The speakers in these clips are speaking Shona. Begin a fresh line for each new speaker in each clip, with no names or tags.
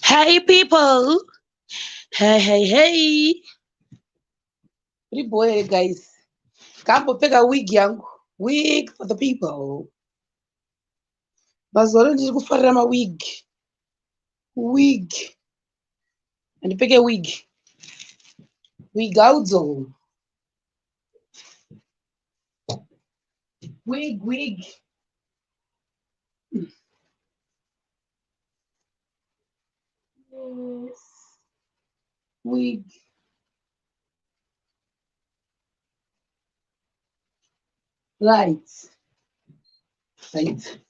Hey people. Hey, hey, hey. Ribo here guys. Kambopfeka wig yangu. Wig for the people. Mazuva ano ndiri kufarira mawig. Wig. Handipfeke wig. Wig audzo. Wig, wig. Yes. Wig. Right. Right.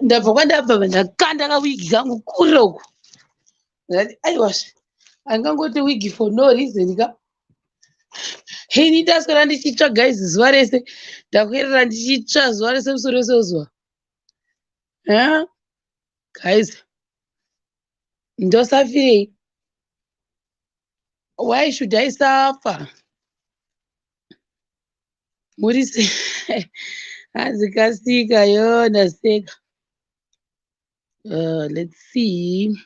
Ndabva kwandabva ndakanda kawigi kangu kure uku. Ndati aiwa handingangoti wigi for no reason ka. Ini ndaswera ndichitsva guys zuva rese. Ndakuerera ndichitsva zuva rese musoro wese wezuva. Yeah? Guys, ndosafirei? Why should I suffer? Muri sei? Hanzi kasika yo ndaseka. Let's see.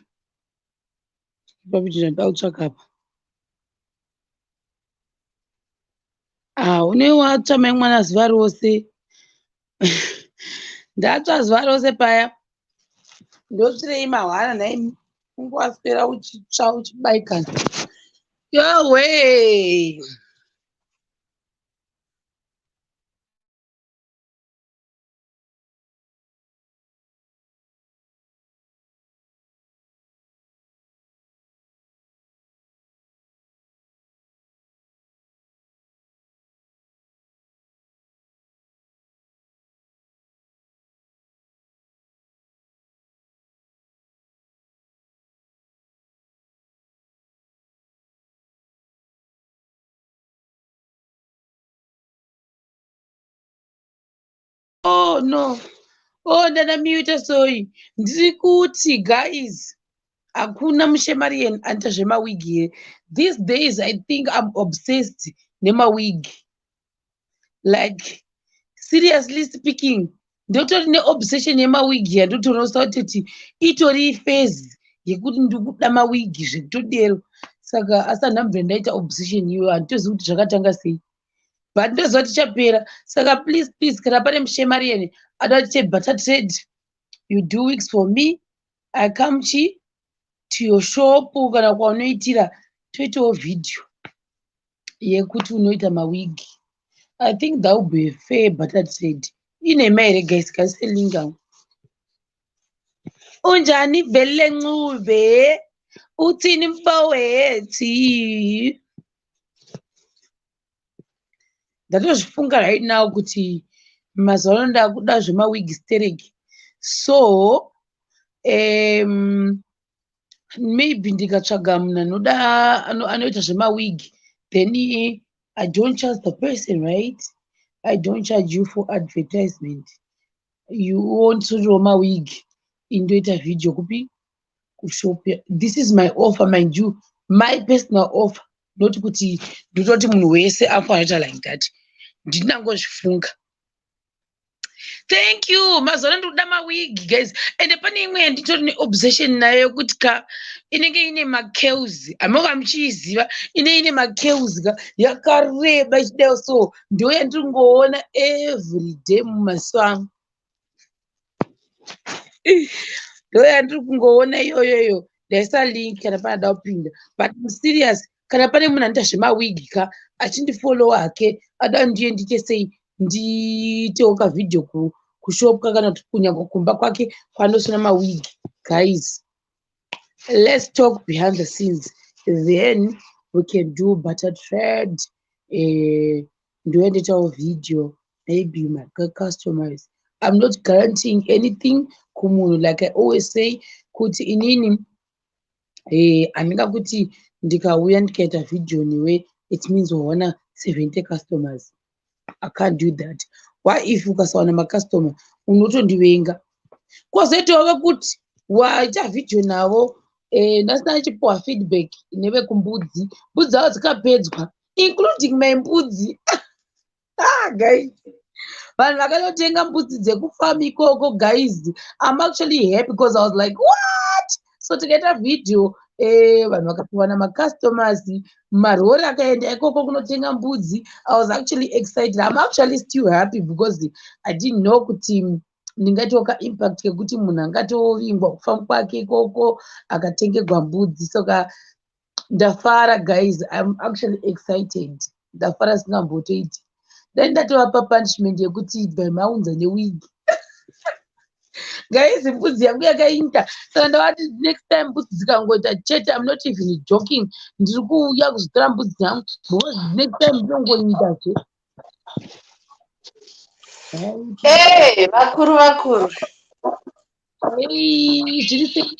Papi ndinoda kutsvaka apa. Ah, une watsva mai mwana zuva rose. Ndatsva zuva rose paya. Ndotsvirei mahara nhaimi. Ungowaswera uchitsva uchibaikana. Yowe! Oh no. Oh, ndandamute sorry. Ndiri kuti guys, hakuna mushemarian anoita zvemawigi here. These days I think I'm obsessed nemawigi. Like seriously speaking, ndotori neobsession yemawigi yandotonosa kutoti itori phase yekuti ndikuda mawigi zvekutodero. Saka asi handambobvira ndaita obsession iyoyo, handitozivi kuti zvakatanga sei. But ndoziva kuti tichapera. Saka please please kana pane mushemarian ada kuti barter trade, you do wigs for me, I come chi to your shop kana kwaunoitira toitawo video yekuti unoita mawigi. I think that would be a fair barter trade. Inema here guys, kaselinga. Unjani vele Ncube? Uthini mfowethu? Ndatozvifunga right now kuti mazuva ano ndakuda zvemawigi stereki. So maybe ndikatsvaga munhu anoda anoita zvemawigi, then I don't charge the person, right? I don't charge you for advertisement. You want to mawigi, indoita video kupi kushop. This is my offer, mind you, my personal offer. Not kuti ndototi munhu wese anofanira kuita like that. Ndinangozvifunga. Thank you. Mazuva ano ndikuda mawigi guys. Ende pane imwe yanditori neobsession nayo yekuti ka inenge ine macurls. Hamunga muchiiziva, ine macurls ka yakareba ichidai so. Ndo yandiri kungoona every day mumaziso angu. Ndo yandiri kungoona iyoyoyo. Ndaisa link kana panada kupinda. But I'm serious. Kana pane munhu anoita zvemawigi ka, achindifollowa hake, ada ndiye ndiite sei, ndiitewo kavhidhiyo kushop, kana kuti kunyange kumba kwake kwanosona mawigi. Guys, let's talk behind the scenes, then we can do barter trade. Ndoendoitawo video, maybe you might get customers. I'm not guaranteeing anything kumunhu. Like I always say kuti inini handingakuti ndikauya ndikaita video newe, it means wawana 70 customers. I can't do that. Why? If ukasawana macustomer, unotondivenga. Kwozoitawo vekuti waita vhidhiyo navo. Ndasina chipiwa feedback nevekumbudzi. Mbudzi dzavo dzikapedzwa, including my mbudzi. Ah, guys, vanhu vakatotenga mbudzi dzekufamu ikoko. Guys, I'm actually happy because I was like, "What?" So tikaita vhidhiyo, vanhu vakatowana macustomers, marori akaenda ikoko kunotenga mbudzi. I was actually excited. I'm actually still happy because I didn't know kuti ndingaitawo kaimpact kekuti munhu angatovingwa kufamu kwake ikoko akatengegwa mbudzi. Saka ndafara, guys. I'm actually excited. Ndafara singambotoiti. Dai ndatovapa punishment yekuti bvai maunza newigi. Guys, mbudzi yangu yakainda, saka ndavati next time mbudzi dzikangoita chete, I'm not even joking, ndiri kuuya kuzotora mbudzi yangu, because next time ndinongoindazve.
Ee, vakuru vakuru.
Zviri sei?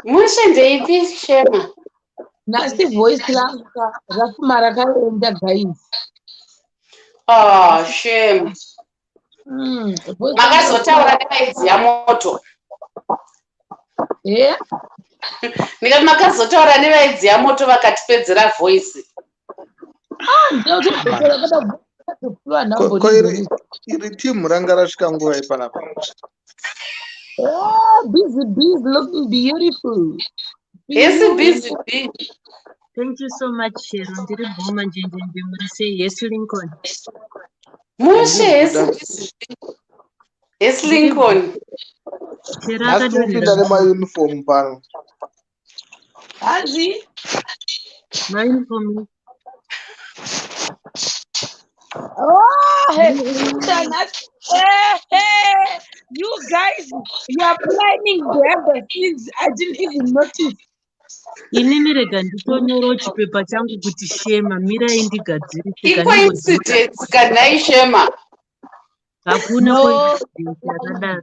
Mushe, ndeipi, Shema?
Nhasi voice rangu rafuma rakaenda, guys.
Oh, shame.
Voice.
Makazotaura nevaidziya moto?
Yeah.
Ndikati makazotaura nevaidziya moto vakatipedzera voice?
Ko iri timu ranga rasvika nguva ipanapa?
Busy Bees looking beautiful.
Yes, Busy Bee.
Thank you so much, Shero. Ndiri bhoma njenjenje, muri sei? Yes, Lincoln.
Mushe, yes, Busy Bee. Yes, Lincoln.
Shero
Nhasi tiri kupinda
akadonhera.
Nemauniform pano.
Hanzi?
Mauniform.
Oh, hey, hey, you guys, you are planning behind the scenes. I didn't even notice.
Inini rega nditonyorawo chipepa changu kuti Shema, mirai ndigadzirise.
Icoincidence kanhai, Shema?
Hakuna
No.
coincidence yakadaro.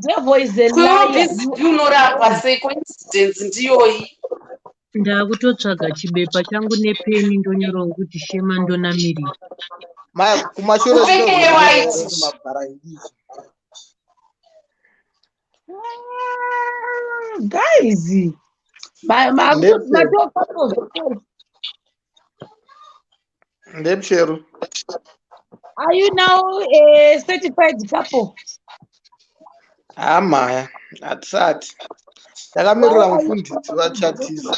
Devil is a
Kuiwo
liar.
Busy Bee unorapa sei? Coincidence ndiyoyi.
Ndakutotsvaga chibepa changu nepeni, ndonyorawo kuti Shema, ndonamirira.
Maya kumashure.
Kupfeke white.
Mabharangiji.
Ah, guys, my
Ndepshero.
Are you now a certified couple?
Hamaya, hatisati. Takamirira mufundisi vachatisa.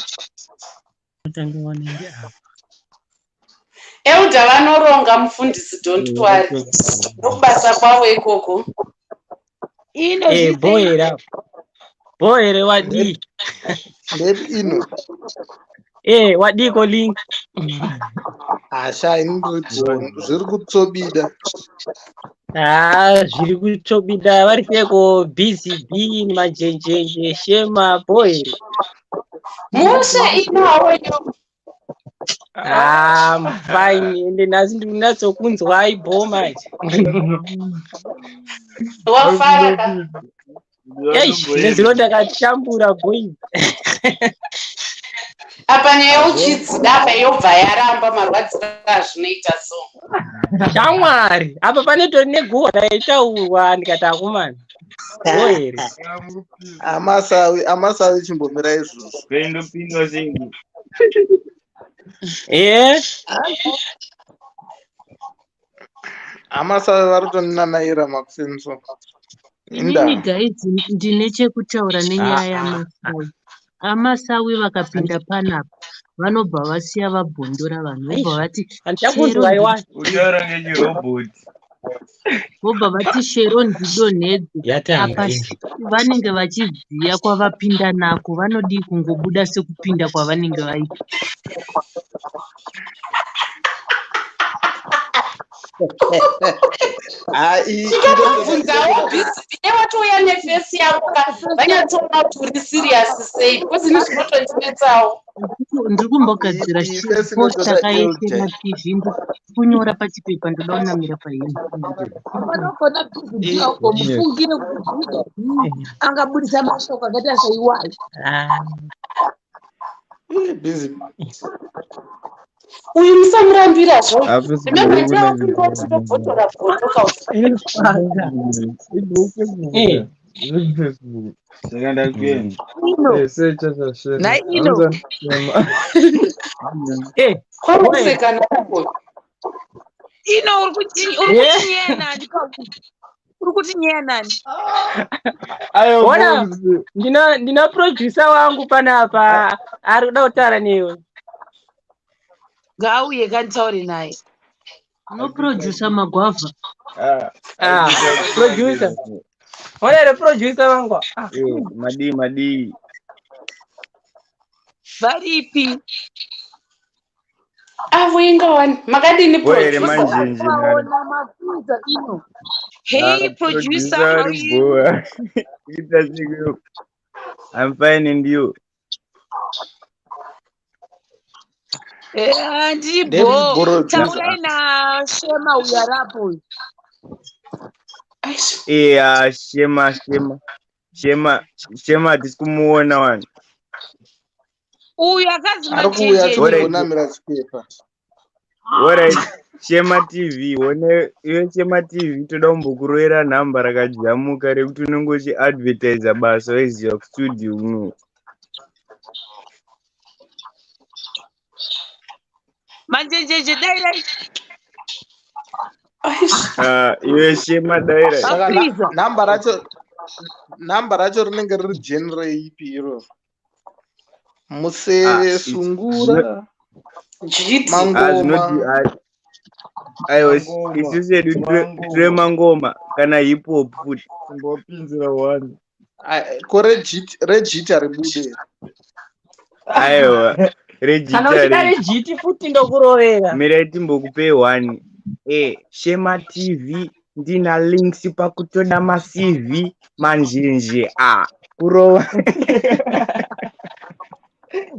Tangawana apa.
Elder vanoronga mufundisi, don't worry, ndokubasa kwavo ikoko.
Ino
Eh, bohera. Bohere, wadii?
Ndepi ino?
Eh, wadiko, Link?
Hasha, ini ndiri bho, zviri kutsobida.
Ah, zviri kutobida. Vari seko Busy Bee, Majenjenje, Shema, bohere?
Mushe, inawoyo.
Ah, I'm fine. Ende nhasi ndiri kunyatsokunzwai bho manje.
Wafara ka?
Eish, nezuro ndakashambura, boys.
Apa nyaya yeuchidzida apa yobva yaramba, marwadziro azvinoita so.
Shamwari, apa panetori neguhwa raitaurwa, ndikati akomana. Bohere.
Amasawi, amasawi, chimbomira izvozvo.
Kuendopindwa sei?
Eh?
Amasawi vari kutoninanaira makuseni so.
Inini
Inda.
guys, ndine chekutaura nenyaya
Ah, ah,
yaMasawi. Amasawi vakapinda panapa vanobva vasiya vabhondora vanhu, vobva vati
Handichakunzwai wa.
Utaura ngechirobhoti.
Vobva vati Shero ndidonhedze.
Yatanga
Apa
iyi.
vanenge vachiziya kwavapinda nako, vanodii kungobuda sekupinda kwavanenge vaita.
Ha, iyi
Tikabvunzawo busy watouya nefesi yako ka vanyatsoona kuti uri serious sei because ini zvinotondinetsawo.
Ndiri kumbogadzira
Iyi fesi
posta
inotoda
kaYeshema
LJ.
TV, ndiri kunyora pachipepa, ndoda kunamira pahembe.
Panogona
Iyi
bhizi mufungire kuti angabudisa mashoko akaita seiwayo.
Ah,
iyi busy.
Uyu musamurambira zvo.
Hapisi
Remember
kuona
ndakungoti ndobvotora bvotoka
inofaka. Eh,
Facebook.
Saka ndakuenda.
Ino
Eh, secha chashema.
nhai ino
Anza shema.
eh, oye.
kwakuseka nako.
ino uri
Eh.
kutinyeya nani pauyu? Uri kutinyeya nani?
Ayo
Ona,
boys.
ndina producer wangu panapa ari kuda kutaura newe.
Ngauye kanditaure naye.
Unoprodusa magwavha.
Ah,
Ah, producer. Ona here producer wangu. Ah,
Eh, madii madii.
Varipi?
Avo ingawani makadini
Boy here
producer.
manjenje nani.
Vaona mafuza ino. Hey
Ah,
producer,
producer
how are
ari
you?
boa. Ita siku. I'm fine and you.
Eh, ndiri
Ndebhi
bho.
producer.
Taurai naShema uyu arapo uyu.
Aish.
Eh, ah, shema shema. Shema shema hatisi kumuona wani.
Uyu akazi
Ari kuuya
manjenjenje.
Alright.
achingonamira chipepa.
Alright. Shema TV, one iwe Shema TV toda kumbokurovera nhamba rakajamuka rekuti unenge uchiadvertisa basa waiziva kustudio uno.
Manjenjenje dai dai
Aish.
Ah, iwe Shema daira.
Saka
Mapuriza.
nhamba racho nhamba racho rinenge riri genre ipi iroro?
Ah,
Museve,
it's
sungura,
Jiti.
ah, zvinoti
mangoma.
ah, aiwa
Mangoma.
isusu edu
Mangoma.
tire mangoma kana hip hop futi.
Simbopinzira one.
Ai, Ko rejiti rejiti haribude.
Aiwa
kana
rejita
uchida
reji.
rejiti futi ndokurovera.
Mirai timbokupei one. Eh, Shema TV ndina links pakutoda ma CV manjenje ah kurova.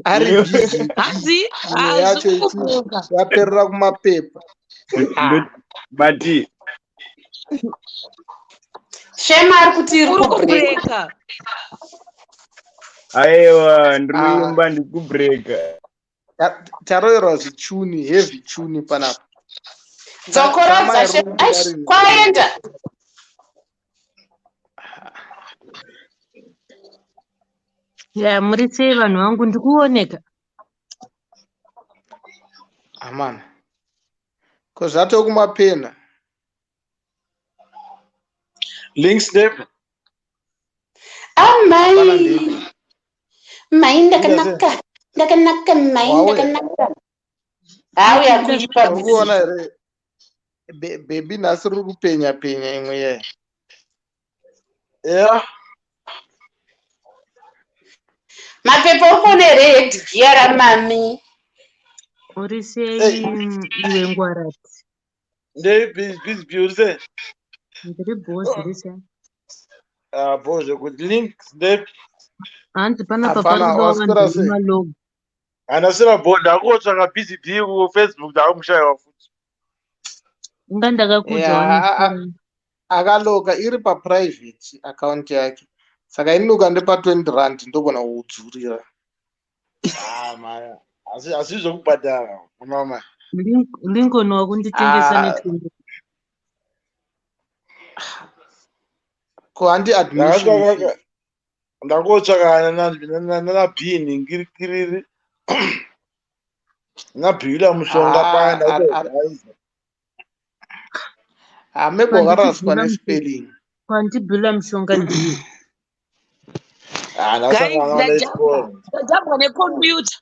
Ari
Iwe
busy
Hanzi
imwe yacho
hazvi
ichi
kubreka.
yaperera kumapepa.
But
Shema ari kuti iri
Uri
kubreka.
kubreka.
aiwa ndiri
Ah,
kuimba ndiri kubreka.
taroverwa zvichuni, heavy chuni panapa.
Dzokorodza
Tamai
Shema.
riri kubuda
Aish,
rini.
kwaenda.
Ya, muri sei vanhu vangu, ndikuoneka.
Amana. Ko zvatokumapena.
Links ndebhi.
Amai.
Hapana ndebhi.
Mai
Inga sei?
ndakanaka. Ndakanaka mai
Wauya.
ndakanaka. Auya kuipa
Uri kuona
busy.
here bhebhi nhasi riri kupenya penya imwe yayo.
Yeah.
Mapepa uri kuona here headgear ramami.
Uri sei
Hey,
iwe ngwarati?
ndebhi busy uri sei?
Ndiri bho zviri sei?
Ah, bho zvekuti links ndebhi.
Hanzi panapa
Hapana,
pari kudawo vanhu
waswera
vane
sei?
malogo.
Handaswera bho ndakungotsvaka busy B kuFacebook ndakumushayiwa futi.
Inga ndakakuudza
Yeah,
wani Shema.
akaloka iri paprivate account yake. Saka ini ukandipa 20 rand ndogona kuudzurira.
Ah, maya. Asi asi zvokubhadhara. Mama.
Lincoln wakunditengesa
Ah,
ne20.
ko handi admission
Ndakatsvaka
fee.
ndakungotsvaka nana B ningirikiriri. Nabhila mushonga paya
Ah,
ndakutoadvisa.
ah, maybe wakaraswa
Kwandibhula
nespelling.
kwandibhula mushonga ndiye.
Ah,
Guys,
ndasangana
ndajambwa
nechikoro.
ndajambwa necomputer.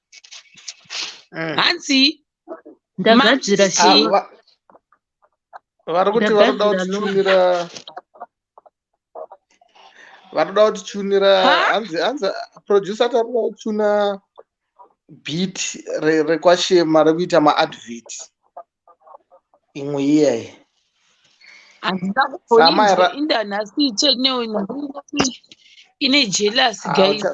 Hanzi
Ndagadzira
Ah,
Shema.
Vari kuti vari kuda
Ndagadzira logo.
kutichunira, vari kuda kutichunira.
Ha?
Hanzi producer tari kuda kuchuna beat rekwashema rekuita maadvert imwe iyayi.
Handina
Sama
kumboinzwa
ra
inda nhasi channel ine jealous
Ah,
guys.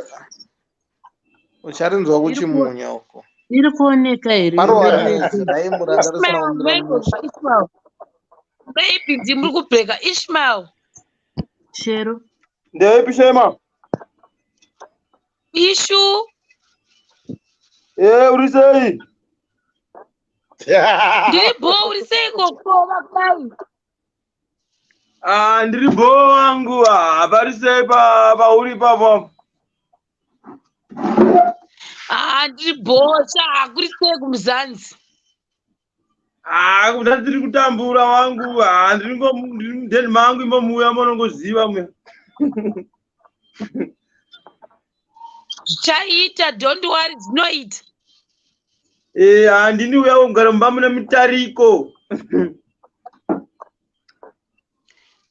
Ucharinzwa
Iri ku-
kuchimunya uko.
Iri kuoneka here?
Parowa
Mberi
rinezi raimu ranga risina
Ishmael,
kumira
maybe
mushe.
Ishmael. Maybe ndimuri kubheka Ishmael.
Shero.
Ndeipi Shema?
Ishu.
Eh, uri sei?
Ndiri bho, uri seiko kova kai?
Ah, ndiri bho wangu. Ah, pari sei pa pauri ipapo?
Ah, ndiri bho sha, kuri sei kumuzanzi?
Ah, kuda tiri kutambura wangu. Ah, ndiri ngo ndiri mudheni mangu imomuya munongoziva muya.
Zvichaita, don't worry, zvinoita.
Eh, ah, ndini uya kugara mumba mune mitariko.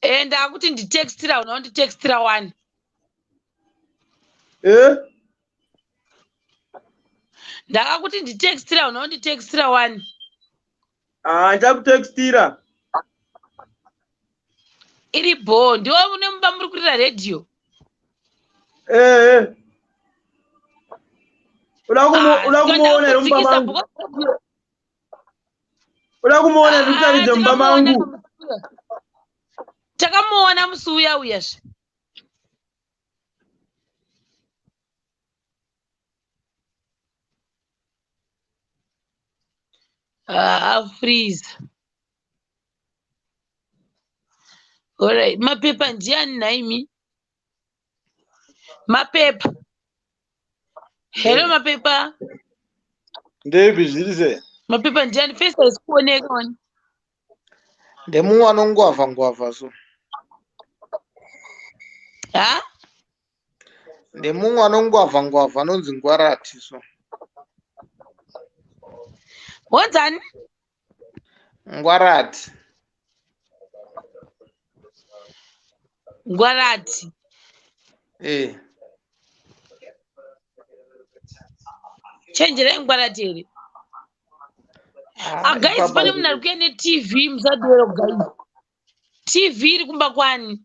Eh, ndakuti nditextira, unonditextira wani.
Eh?
Ndakakuti nditextira, unonditextira wani.
Ah, ndichakutextira.
Iri bho, ndiwe une mumba muri kurira redhiyo.
Eh, eh. Uda kumu
Ah,
uda
saka
kumuona here mumba
ndakudzikisa
mangu?
because radio.
Uda kumuona here
Ah,
ndikutaridze mumba
takamuona
mangu?
kamusi uya. Takamuona musi uya uyazve. Ah, freeze. Alright, mapepa ndiani nhaimi? Mapepa. Hello mapepa.
Ndeipi zviri sei?
Mapepa ndiani? Face haisi kuoneka wani.
Ndemumwe anongwavha ngwavha so.
Ha?
Ndemumwe anongwavha ngwavha anonzi ngwarati so.
Wonzani?
Ngwarati.
Ngwarati.
Eh.
Chenjerai ngwarati here?
Ah,
Ah, guys,
ipapa
pane munhu ari kuuya neTV musadero guys. TV iri kumba kwani?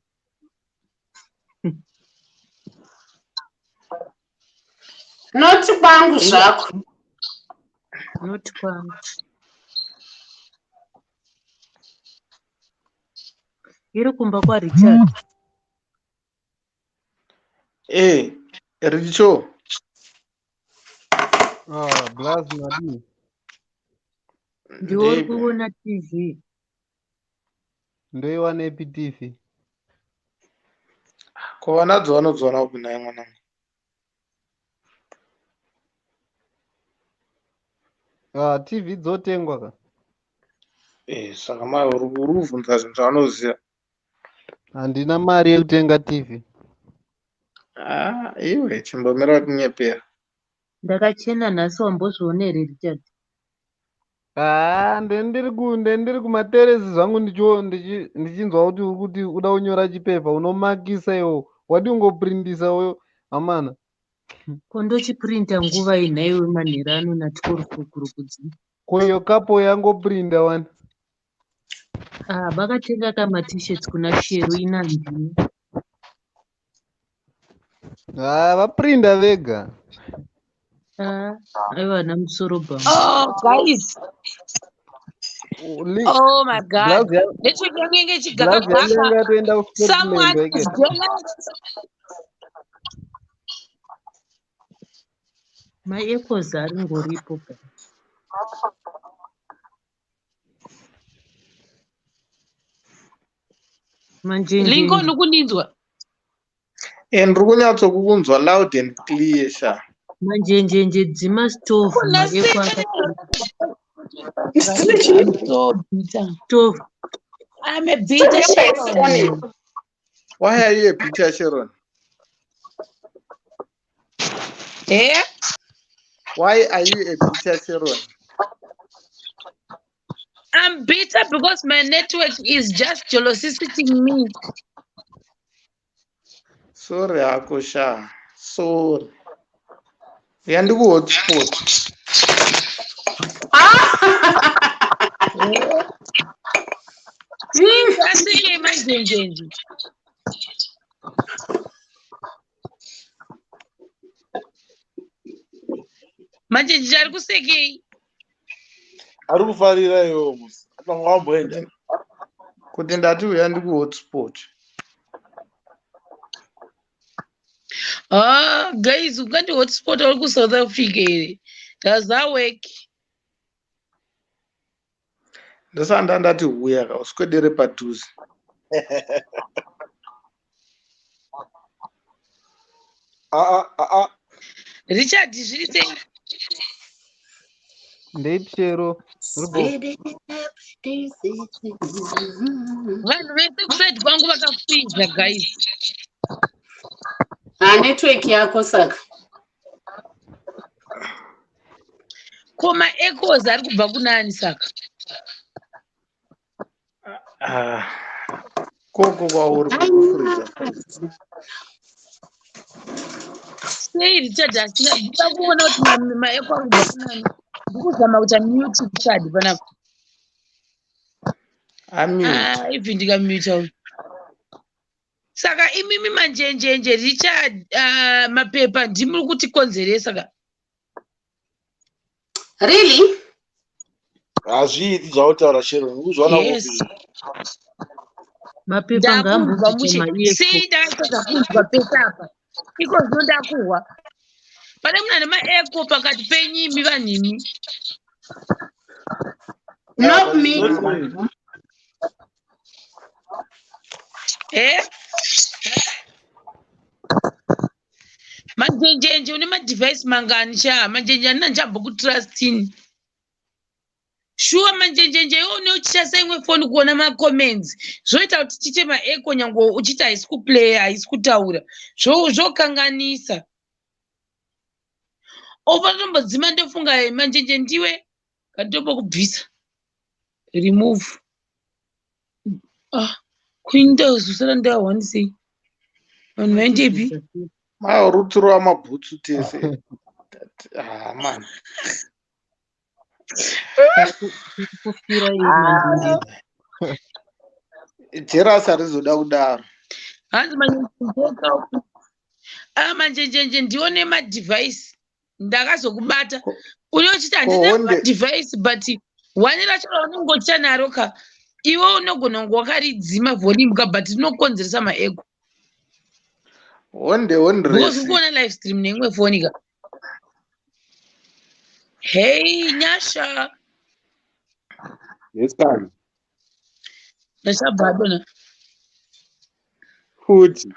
Noti kwangu zvako.
Not kwangu. Iri kumba kwaRichard.
Eh, Richo.
Ah, Blaz madii?
Ndiwe uri
Ndeipi?
kuona TV.
Ndoiwanepi TV?
Ko vanadzo vanodziwana kupi nhai mwanangu?
Ah, TV dzotengwa ka?
Eh, saka mai uri kubvunza zvinhu zvaunoziva.
Handina mari yekutenga TV.
Ah, iwe chimbomira kunyepera.
Ndakachena nhasi wambozviona here Richard?
Ah, ndendiri kumateresi zvangu ndichinzwa kuti uri kuti uda kunyora chipepa unomakisa iwo wadi ungoprintisa uyo amana.
Ko ndochiprinta nguva iyi nhaiwe manheru ano natikorukukurukudzi.
Ko iyo kapo yangoprinta wani.
Ah, vakatenga kama t-shirts kuna Shero inandini.
Ah, vaprinta vega.
Ah, aiwa ana musoro bhangu.
Oh, guys. Oh my God.
Blouse ya
Network yangu inge ichigaka
blouse yangu
gaka.
yanga yatoenda kuScotland
Someone is
eke.
jealous.
Maechoes aringoripo pa.
Lincoln
Manjenjenje.
ukundinzwa?
Eh, ndiri kunyatsokukunzwa loud and clear sha.
Manjenjenje dzima stove
Kuna
maecho
sei?
akati
I'm so bitter.
stove.
I'm a bitter Sharon.
Why are you a bitter Sharon?
Eh?
Why are you a bitter Sharon?
I'm bitter because my network is just jealousiting me.
Sorry hako sha. Sorry. Yandikuhotspot.
Asike manjenjenje. Manjenjenje ari kusekei?
Ari kufarira iwo musi. Atanga wamboenda.
Kuti ndati uya ndikuhotspot.
Ah, guys, ungati hotspot uri kuSouth Africa here? Does that work?
Ndosanda ndati huya ka uswedere padhuze.
Ah ah ah.
Richard, zviri sei?
Ndeipi Shero? Uri bho?
Vanhu vese kuside kwangu vakafreeza guys.
Ha, network yako saka.
Ko maechoes ari kubva kunani saka?
Ah. Koko kwauri kufreeza.
Sei Richard asina ndida kuona kuti maecho ari kubva kunani. Ndikuzama kuita mute Richard panapa.
Amute.
Ah, ibvi ndikamuta uyu. Saka imimi manjenjenje Richard mapepa ndimuri kutikonzeresa ka.
Really?
Hazviiti zvautaura Sharon. Ukuzviona
Yes.
kupi?
Mapepa
Ndakunzwa mushe.
ngaambokuchema iye
Sei ndakatadza kunzwa pese apa? Iko zvino ndakuhwa. Pane munhu ane maecho pakati penyu imi vanhu imi.
Not me.
Not me.
Eh? Manjenjenje une madhivhaisi mangani sha? Manjenje andina ndichambokutrustini. Shuwa manjenjenje iwe une uchishandisa imwe foni kuona macomments. Zvoita kuti tiite maecho nyangwe uchiti haisi kuplaya, haisi kutaura. Zvokanganisa. Ofa tombodzima ndofunga manjenje ndiwe nganditombokubvisa. Remove. Ah, kuindozusara ndahwani sei? Vanhu vaendepi?
Marutsiro mabhutsu tese. Ah man.
Kufira iye manjenjenje.
Jerasi harizoda kudaro.
Hanzi manjenjenje ah manjenjenje ndione madhivhaisi ndakazokubata une uchiti handina
Honde.
madhivhaisi but one racho raunenge uchiita naro ka iwe unogona kunge wakaridzima volume ka but rinokonzeresa maecho
Honde
because
hondresi.
uri kuona live stream neimwe foni ka. Hey Nyasha.
Yes, ma'am.
Ndachabva adonha.
Futi.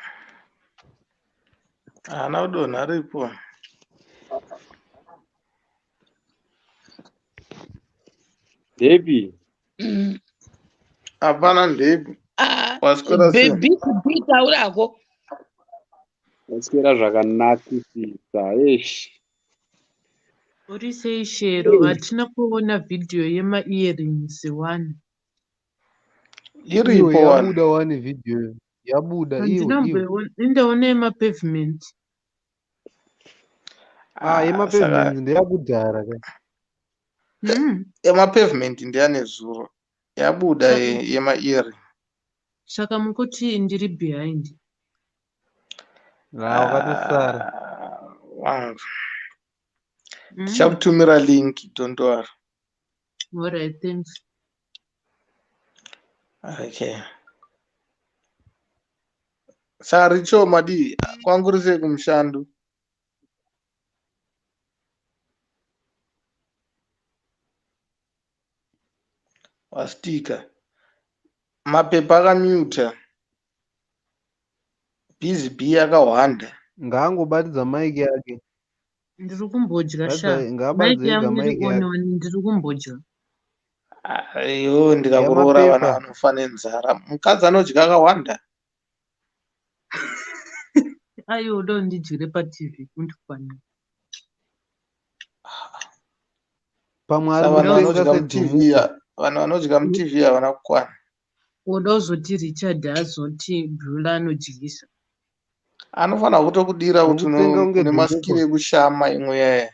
Haana kudonha aripo.
Ndepi?
Hapana ndepi.
Ah,
Waswera sei?
baby taurako.
Waswera zvakanakisisa. Eish.
Uri sei Shero? Hatina kuona vhidhiyo yemaearrings one.
Iyo
Iripo wani.
yabuda wani vhidhiyo yabuda iyo
Handina
iyo.
kumboiona. Indaona yemapavement.
Ah,
Ah, saka
yemapavement ndeyakudhara ka.
Yemapavement ndeyanezuro. Yabuda
Saka,
yemaearring.
saka mukuti ndiri behind.
Na wakatosara.
Ah, wangu. Tichakutumira link, don't worry.
Alright, thanks.
Okay. Saka Richo madii kwangu uri sei kumushando? Wastika. Mapepa akamuta. Busy bee akahwanda.
Ngaangobatidza mic yake.
Ndiri kumbodya sha.
Batidza
Mic
ngaabatidze ega
yangu iri
mic
on
yake.
wani ndiri kumbodya.
Iwo ndikakuroora vana
Yamapepa.
vanofa nenzara. Mukadzi anodya akawanda.
Aiwa uda undidyire paTV undikwanire.
Pamwe ari
Saka vanhu
kutenga
vanodya muTV
sedhumuko.
Vanhu vanodya muTV havana kukwana.
Woda kuzoti Richard azoti Beulah anodyisa.
Anofanira kutokudira kuti
Nokutsenga kunge
une maskiri
dhokobha.
ekushama imwe yaya.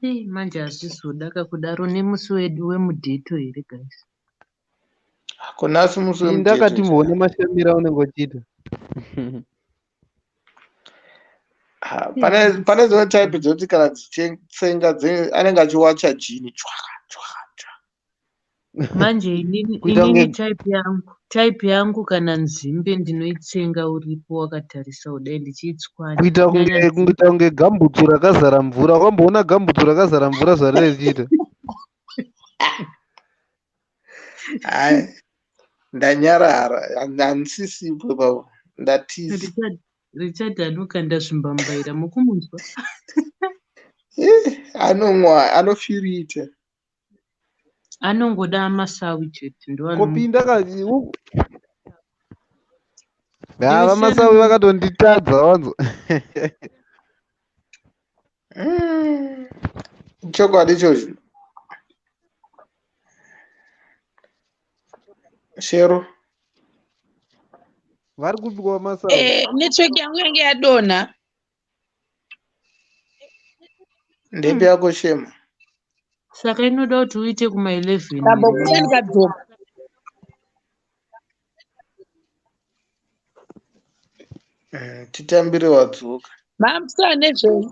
Ei manje hazvizoda kakudaro nemusi wedu wemudheto here guys?
Ko nhasi musi
Ini
wemudheto
ndakati mboona
chaiwo.
mashamiro aunenge uchiita.
Ha, pane dzimwe type dzekuti kana dzichitsenga anenge achiwacha jini chwaka chwaka chwaka.
Manje inini
Kuita
inini
kunge
type yangu kana nzimbe ndinoitsenga uripo wakatarisa kudai ndichiitswanya
kuita
kunyanya
kunge
nzimbe.
kuita kunge gambutsu rakazara mvura. Wakamboona gambutsu rakazara mvura zvariri richiita?
Hai, ndanyarara, handisisipo ipapo, ndatiza.
Richard anokanda zvimbambaira mukumunzwa.
Eh, anomwa, anofirita.
Anongoda masawi chete
Kopinda
ndoanomupa.
ka ha
Iwe
vaMasawi
siyana
vakatonditadza wanzo.
Chokwadi ichocho. Shero.
Vari kupi kwaMasawi?
Network yangu yange yadonha.
Ndepi yako Shema?
Saka inoda kuti uite kuma 11 here
Ndambobuda
wewe?
ndikadzoka.
Titambire wadzoka.
Mamsa nezvei?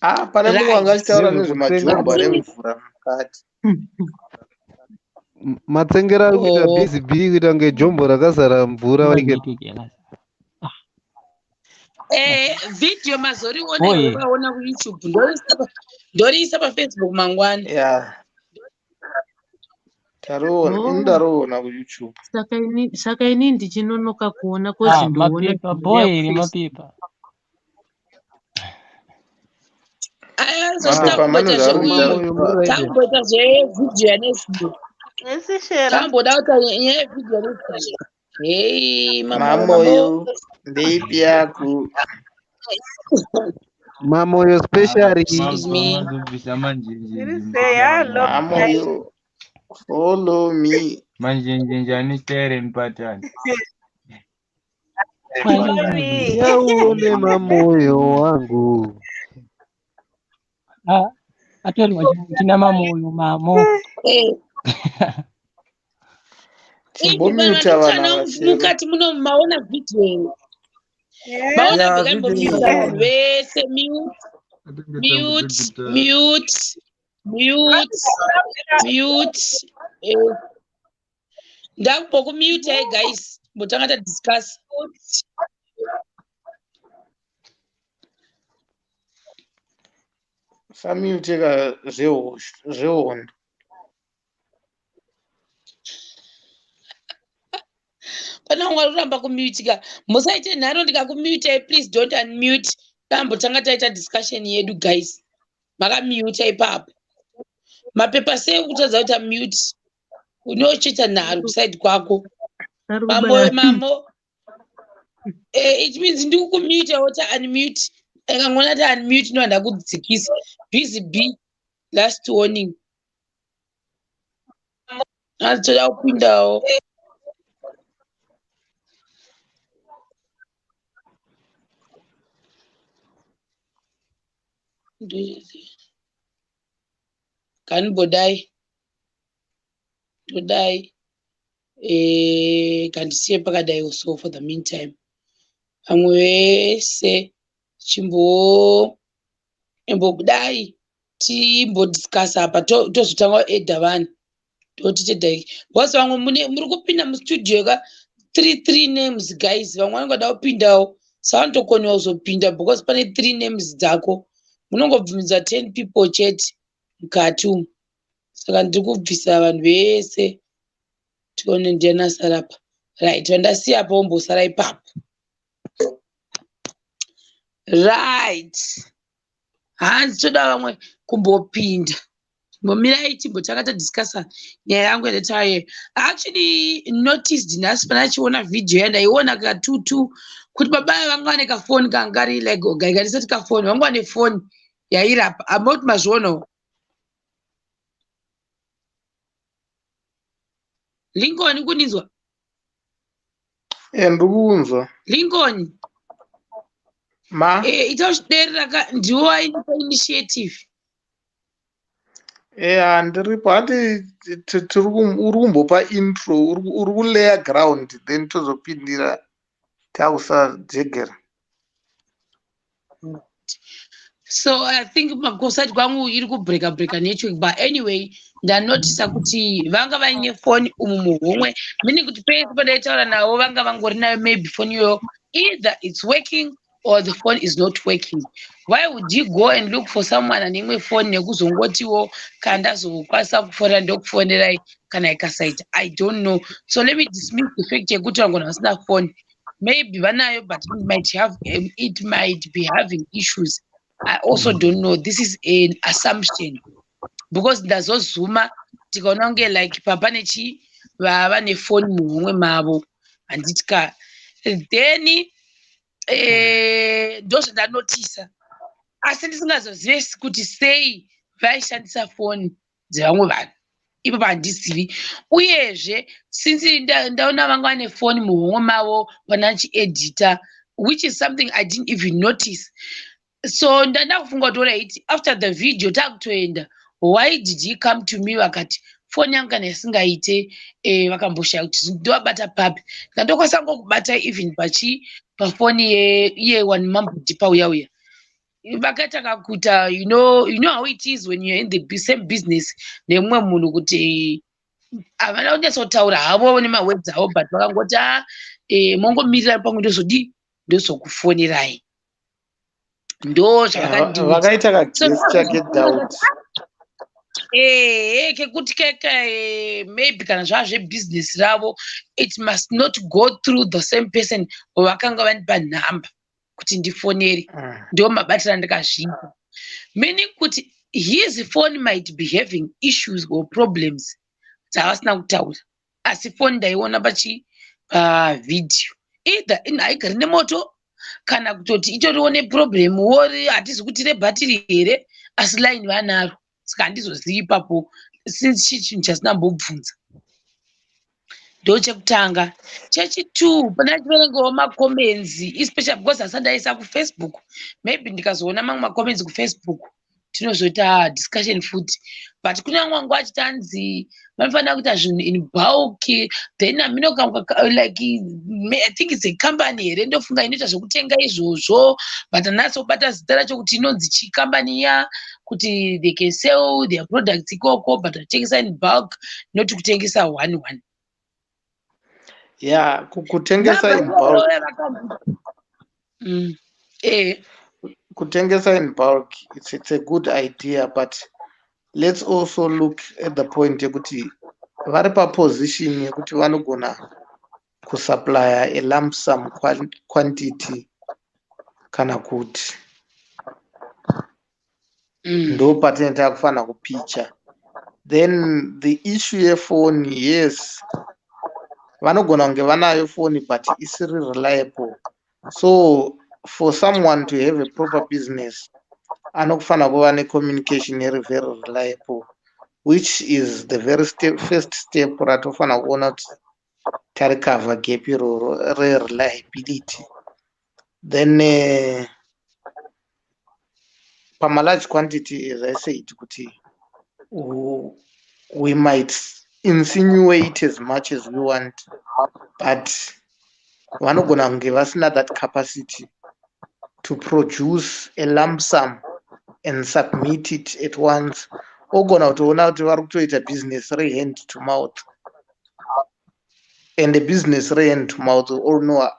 Ah, pane mumwe anga
Right.
achitaura
Nezvekutsenga
nezvemajombo ane
Matini.
mvura mukati.
Matsengero ari kuita
Oh.
busy bee kuita kunge jombo rakazara mvura waike.
Video mazoriona here ukaona kuYouTube ndoriisa paFacebook mangwana.
Yeah, tariona, ini
Oh,
ndariona kuYouTube.
saka ini ndichinonoka kuona kozi ndoona
Mapepa
ndouya
boy here
kuFacebook.
mapepa.
Aya
Mapepa mane
takumboita
zvaari kuita.
Mamoyo muri right here.
takumboita zvevideo yanezuro.
Esi Shero.
Tamboda kuti nyaya yevideo yanezuro. Hey, mamoyo mamo.
Mamoyo, ndeipi yako?
Mamoyo special.
Excuse me.
Mazobvisa
Ndiri
manjenjenje
sei? Hello guys.
Mamoyo, follow me.
manjenjenje ane style nepatani.
Sorry.
Yauone mamoyo wangu.
Atorwa china mamoyo mamo.
Eh, ivi vanhu
Chimbomuta vanhu
vanditsvana
ava Shero.
mukati muno maona video here?
Yeah.
Maona
Ya,
ndikambomuta
video.
vanhu vese mute
Atenge
mute
tambo
mute mute mute. Ndakumbokumute guys. Mbotanga tadiscuss.
Samute ka zvehondo.
Pana umwe ari kuramba kumutika. Musaite nharo ndikakumutai please don't unmute. Tambotanga taita discussion yedu guys. Makamuta ipapo. Mapepa sei kutadza kuita mute? Unochiita nharo kuside kwako.
Ari
Mambo
kubaya.
mamo. It means ndikukumuta wota unmute. Akangona ta unmute no ndakudzikisa. Busy B last warning. Hanzi toda kupindawo. Kanibodai todai kandisiye pakadai so for the meantime. Vamwe vese chimbodai timbodiscussa apa tozotanga kuedha vanhu totitedhai because vamwe muri kupinda mustudio ka 3 names guys. Vamwe vanongoda kupindawo savanotokoniwa kuzopinda because pane 3 names dzako munongobvumidza 10 people chete mukati umu. Saka ndiri kubvisa vanhu vese tione ndiani asara apa. Right, vandasiya apa vombosara ipapo. Right, hanzi toda vamwe kumbopinda. Mbomirai timbotanga tadiscussa nyaya yangu yandataye. I actually noticed nhasi pana achiona video yandaiona katutu kuti baba vanga vane kafoni kanga kari like gaikandisati kafoni vanga vane foni Yairapa amoti mazvionawo. Lincoln, kuninzwa?
Eh, ndiri kunzwa.
Lincoln.
Ma.
Eh, ita uchiderera ka, ndiwo ainipa initiative.
Eya, ndiripo. Hati uri kumbopa intro, uri kulayer ground, then tozopindira takusajegera.
So I think makusati kwangu iri kubreka breka network, but anyway ndanotisa kuti vanga vaine foni umu muhomwe, meaning kuti pese pandaitaura navo vanga vangori nayo. Maybe foni iyoyo either it's working or the phone is not working. Why would you go and look for someone ane imwe foni nekuzongotiwo kana ndazokwanisa kufonera ndokufonerai kana ikasaita? I don't know. So let me dismiss the fact yekuti vangona vasina foni. Maybe vanayo, but it might be having issues. I also don't know. This is an assumption because ndazozuma tikaona kunge like papa nechi vava nefoni muhomwe mavo, handiti ka? Then ndozvandanotisa, asi ndisingazozive kuti sei vaishandisa foni dzevamwe vanhu ipapo, handizivi. Uyezve since ndaona vanga vane foni muhomwe mavo panachiedita, which is something I didn't even notice, so ndanda kufunga kuti alright, after the video takutoenda, why did he come to me vakati foni yangu kana isingaite? Vakamboshaya kuti ndovabata papi. Ndandokwanisa ngokubata even pachi pafoni iye wani mambodipa uya uya vakatanga kuita. You know how it is when you're in the same business nemumwe munhu, kuti havana kunyatsotaura havo nemawords avo, but vakangoti a mongomirira pamwe ndozodii, ndozokufonerai. Ndo zvavakandiudza.
Vakaita kagesture kedoubt.
Ehe, kekuti keka maybe kana zvava zvebhizinesi ravo, it must not go through the same person vakanga vandipa nhamba kuti ndifonere. Ndo mabatiro andakazviita, meaning kuti his phone might be having issues or problems dzavasina kutaura, asi foni ndaiona pachi pavhidhiyo either haigari nemoto kana kutoti itoriwo neproblem wori, hatizi kuti rebhatiri here, asi line vanaro. Saka handizozivi ipapo since chii chinhu chasina mbobvunza. Ndo chekutanga. Chechitwo, pana chiverengawo macomments, especially because asati ndaisa kuFacebook. Maybe ndikazoona mamwe macomments kuFacebook tinozoita discussion futi, but kune vamwe vangu vachitanzi vanofanira kuita zvinhu in bulk. Then hamino like I think it's a company here, ndofunga inoita zvekutenga izvozvo, but handinatsobata zita racho kuti inonzi chii company iya, kuti they can sell their products ikoko, but vachitengesa in bulk, not kutengesa one one.
Ya, kutengesa in bulk. Kutengesa in bulk, it's a good idea, but let's also look at the point yekuti vari paposition yekuti vanogona kusupplya a lump sum quantity kana kuti ndo patinenge takufanira kupicha. Then the issue yefoni, yes, vanogona kunge vanayo foni but isiri reliable. So for someone to have a proper business, anokufanira kuva necommunication iri very reliable, which is the very first step ratofanira kuona kuti taricover gap iroro rereliability. Then pamalarge quantity, as I said, kuti we might insinuate as much as we want, but vanogona kunge vasina that capacity to produce a lump sum and submit it at once. Ogona kutoona kuti vari kutoita business rehand to mouth, and the business rehand to mouth, we all know,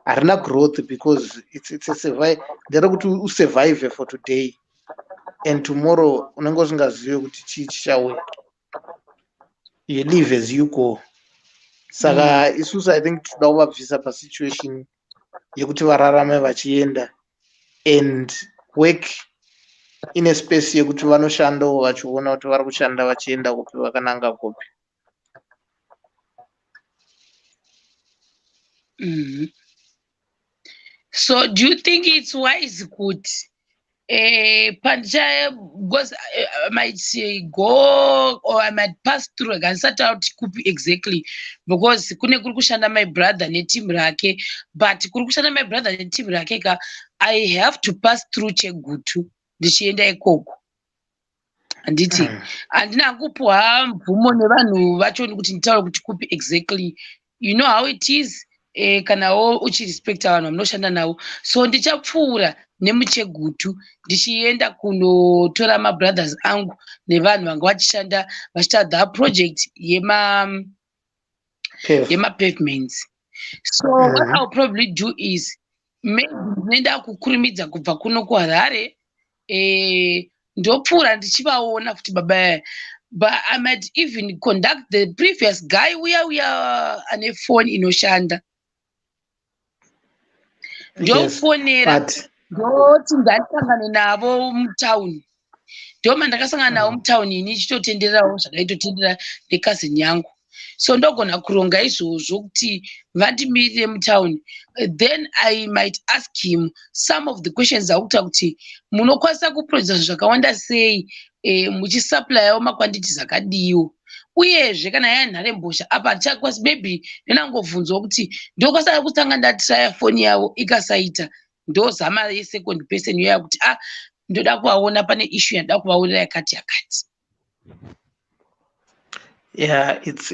harina growth because it's a survive, nderekuti usurvive for today and tomorrow unenge usingazivi kuti chii chichauya. You live as you go. Saka isusu I think toda kuvabvisa pasituation yekuti vararame vachienda and work in a space yekuti vanoshandawo vachiona kuti vari kushanda vachienda kupi, vakananga kupi.
So do you think it's wise kuti Pandicha because I might go or I might pass through, handisati kuti kupi exactly, because kune kuri kushanda my brother neteam rake, but kuri kushanda my brother neteam rake ka, I have to pass through Chegutu ndichienda ikoko, handiti? Handina kupuhwa mvumo nevanhu vacho kuti nditaure kuti kupi exactly. You know how it is, kanawo uchirespecta vanhu vamunoshanda navo. So ndichapfuura nemuChegutu ndichienda kunotora mabrothers angu nevanhu vanga vachishanda vachiita the project yemapavements. So what I will probably do is maybe ndinoenda kukurumidza kubva kuno kuHarare, ndopfuura ndichivaona futi baba. But I might even conduct the previous guy uya uya ane foni inoshanda, ndofonera, ndoti ndasangane navo mutauni. Ndoma ndakasangana navo mutauni ini ichitotendererawo zvakaitotenderera necousin yangu. So ndogona kuronga izvozvo kuti vandimirire mutauni, then I might ask him some of the questions akuita kuti munokwanisa kuprodusa zvinhu zvakawanda sei, muchisupplyawo maquantities akadiwo. Uyezve kana yaya nharembozha apa hatichakwanisi, maybe ndinangobvunzwa kuti ndokwanisa kutanga ndatraya foni yavo, ikasaita ndozama yesecond person yoya kuti ah, ndoda kuvaona, pane issue yandoda kuvaonera yakati yakati.
Yeah, it's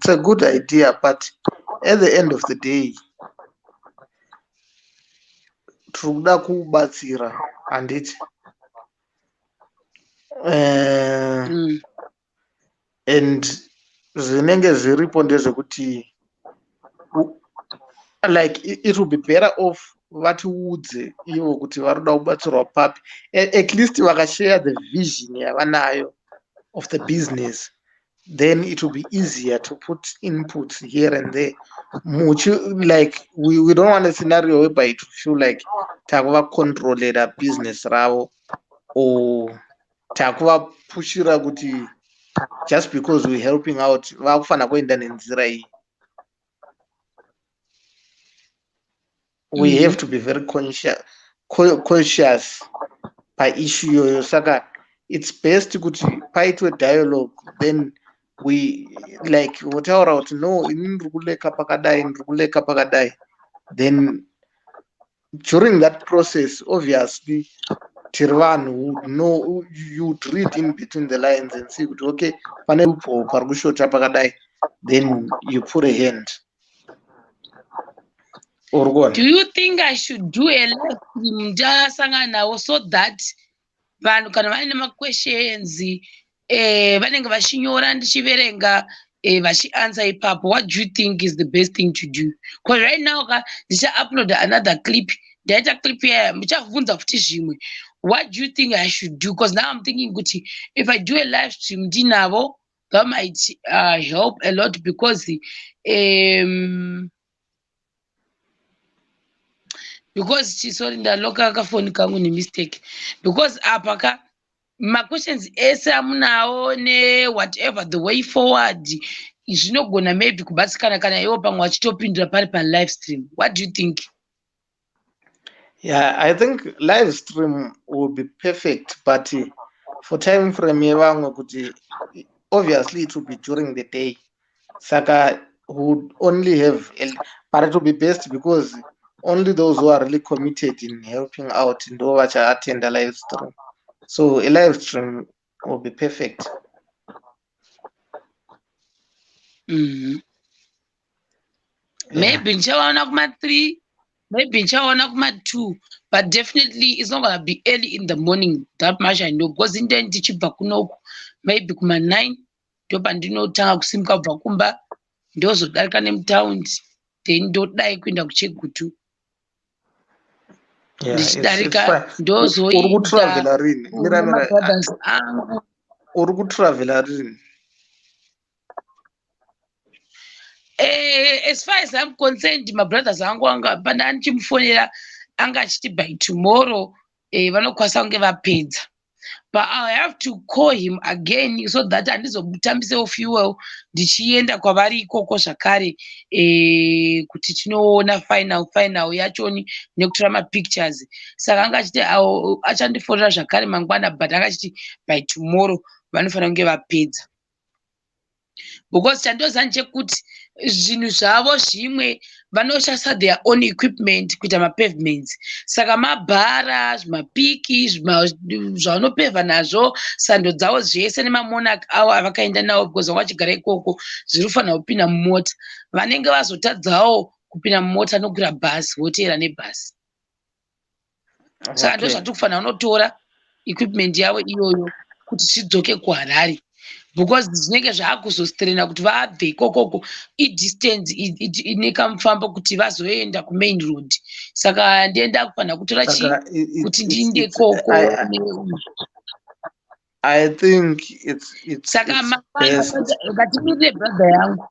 a good idea, but at the end of the day tiri kuda kubatsira, handiti? And zvinenge zviripo ndezvekuti like it will be better off vatiudze ivo kuti vari kuda kubatsirwa papi. At least vakashare the vision yavanayo of the business, then it will be easier to put inputs here and there. Muchi, like we don't want a scenario whereby it will feel like takuvacontrolera business ravo or takuvapushira kuti just because we're helping out vakufanira kuenda nenzira iyi. We have to be very conscious paissue iyoyo. Saka it's best kuti paitwe dialogue, then we like votaura kuti no, ini ndiri kuleka pakadai, ndiri kuleka pakadai. Then during that process, obviously tiri vanhu who know, you'd read in between the lines and see kuti okay, pane loophole pari kushota pakadai, then you put a hand. Uri kuona?
Do you think I should do a live stream ndasangana navo so that vanhu kana vaine maquestions, vanenge vachinyora, ndichiverenga, vachianswer ipapo? What do you think is the best thing to do? Because right now ka ndichauploada another clip, ndaita clip yaya, muchavhunza futi zvimwe. What do you think I should do? Because now I'm thinking kuti if I do a live stream ndinavo, that might help a lot because sorry, ndaloka kafoni kangu nemistake, because apa ka maquestions ese amunawo newhatever, the way forward, zvinogona maybe kubatsikana kana iwo pamwe vachitopindura pari palive stream. What do you think?
Yeah, I think live stream will be perfect, but for time frame yevamwe kuti obviously it will be during the day, saka would only have a, but it will be best because only those who are really committed in helping out ndo vachaattenda live stream. So a live stream will be perfect. Yeah.
Maybe ndichaona kuma-3, maybe ndichaona kuma-2, but definitely it's not gonna be early in the morning, that much I know, because inde ndichibva kunoku maybe kuma-9 ndopandinotanga kusimuka kubva kumba, ndozodarika nemutaundi, then ndodai kuenda kuChegutu.
Yeah, it's
Ndichidarika
fine. Uri
ndozoenda
kutravela rini? Mira, mira.
Nemabrothers angu.
Uri kutravela rini?
As far as I'm concerned, mabrothers angu anga pana ndichimufonera anga achiti by tomorrow, vanokwanisa kunge vapedza. But I have to call him again so that handizotambisewo fuel ndichienda kwavari ikoko zvakare, kuti tinoona final final yachoni nekutora mapictures. Saka anga achiti achandifonera zvakare mangwana, but anga achiti by tomorrow vanofanira kunge vapedza, because chandoziva ndechekuti zvinhu zvavo zvimwe vanoshandisa their own equipment kuita mapavements. Saka mabhara, zvimapiki zvavanopevha nazvo, sando dzavo zvese nemamonarch avo avakaenda navo, because vanga vachigara ikoko, zviri kufanira kupinda mumota. Vanenge vazotadzawo kupinda mumota nokukwira bhasi, voteera nebhasi. Saka ndo zvatiri kufanira kunotora equipment yavo iyoyo kuti zvidzoke kuHarare, because zvinenge zvaakuzostrena kuti vabve ikokoko. Idistance ine kamufambo kuti vazoenda kumain road. Saka ndienda kufanira kutora chii kuti ndiinde ikoko.
I think it's
Saka
it's best.
Ngatimirire brother yangu.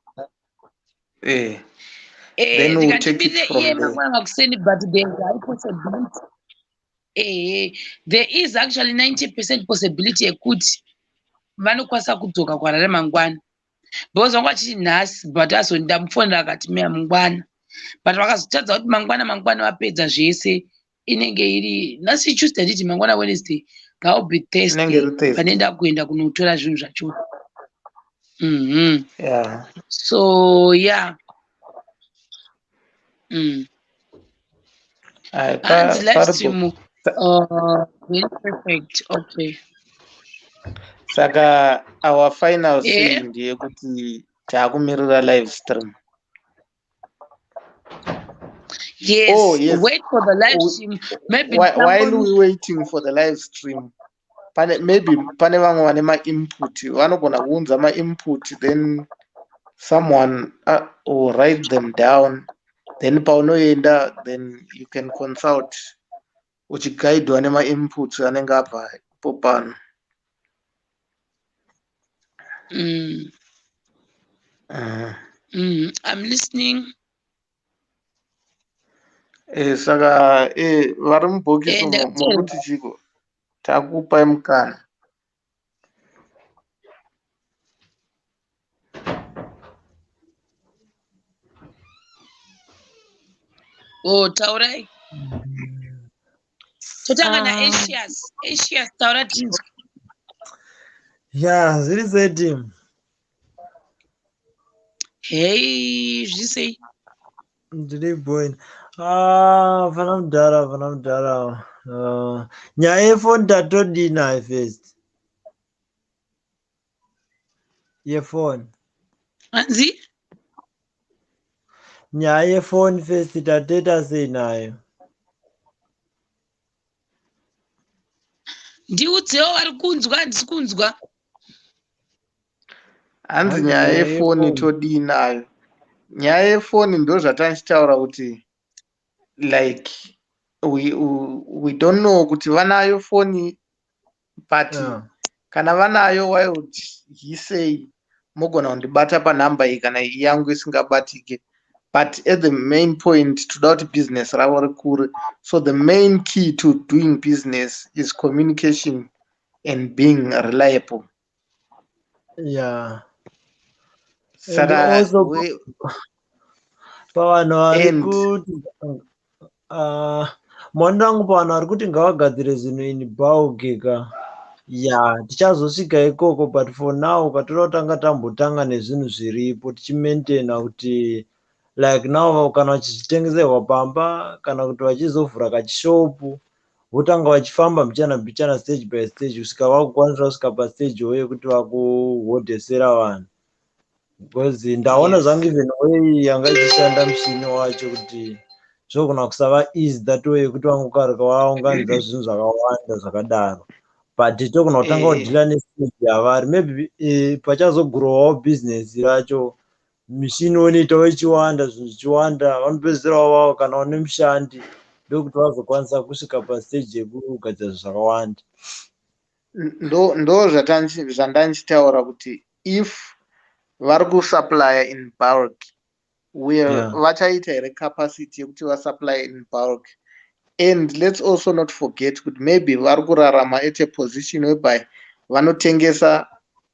Then we'll take it
Ndikatimirire
from
iye
there.
mangwana makuseni, but there's high possibility, there is actually 90% possibility yekuti vanokwanisa kudzoka kuHarare mangwana, because vanga vachiti nhasi, but azondamufonera akati meya mangwana, but vakazotadza kuti mangwana mangwana vapedza zvese. Inenge iri nhasi Tuesday, nditi mangwana Wednesday, that will be
Inenge
Thursday
iri Thursday.
panenda kuenda kunotora zvinhu zvacho. So yeah.
Ayi,
Hanzi live
paripo.
stream very perfect, okay.
Saka our final say ndeyekuti taakumirira live stream.
Yes.
Oh, yes.
Wait for the live stream maybe.
While we waiting for the live stream, pane maybe pane vamwe vane mainput, vanogona kuunza mainput, then someone will write them down, then paunoenda, then you can consult uchigaidwa nemainputs anenge abva ipo pano.
I'm listening.
Saka vari mubhokisi
Ndakatenda.
mukuti chiko, takupai mukana.
Oh, taurai. Totanga
Ah.
naAsias. Asias, taura tinzwe.
Ya, zviri sei, team?
Hei, zviri sei?
Ndiri boin. Ah, fana mudhara, fana mudhara. Ah, nyaya yefoni tatodii nayo first? Yefoni.
Hanzi?
Nyaya yefoni first tatoita sei nayo?
Ndiudzewo vari kunzwa, handisi kunzwa.
Hanzi
Hanzi
nyaya
nyaya
yefoni
yefoni.
todii nayo? Nyaya yefoni ndo zvatanchitaura kuti like we don't know kuti vanayo foni, but kana vanayo, why would he say mogona kundibata panhamba iyi kana iyi yangu isingabatike? But at the main point, toda kuti business ravo rikure. So the main key to doing business is communication and being reliable.
And
Saka
also pavanhu vari
and
kuti, maonero angu, pavanhu vari kuti ngavagadzire zvinhu in bulk ka, ya, tichazosvika ikoko, but for now ukatoda kutanga, tambotanga nezvinhu zviripo tichimaintaina kuti like now kana vachizvitengeserwa pamba kana kuti vachizovhura kachishopu, votanga vachifamba mbichana mbichana, stage by stage, kusvika vakukwanisa kusvika pastage wo yekuti vakuhodhesera vanhu, because ndaona zvangu even way yanga ichishanda mushini wacho kuti zvogona kusava easy that way yekuti vangokarika vaunganidza zvinhu zvakawanda zvakadaro, but togona kutanga kudhila nestage yavari. Maybe pachazogrowawo business racho, mishini onoitawo ichiwanda, zvinhu zvichiwanda, vanopedzisirawo vavo kana une mushandi, ndokuti vazokwanisa kusvika pastage yekugadzira zvinhu zvakawanda.
Ndo zvandanchitaura kuti if vari kusupplya in bulk, will vachaita here capacity yekuti vasupply in bulk? And let's also not forget kuti maybe vari kurarama at a position whereby vanotengesa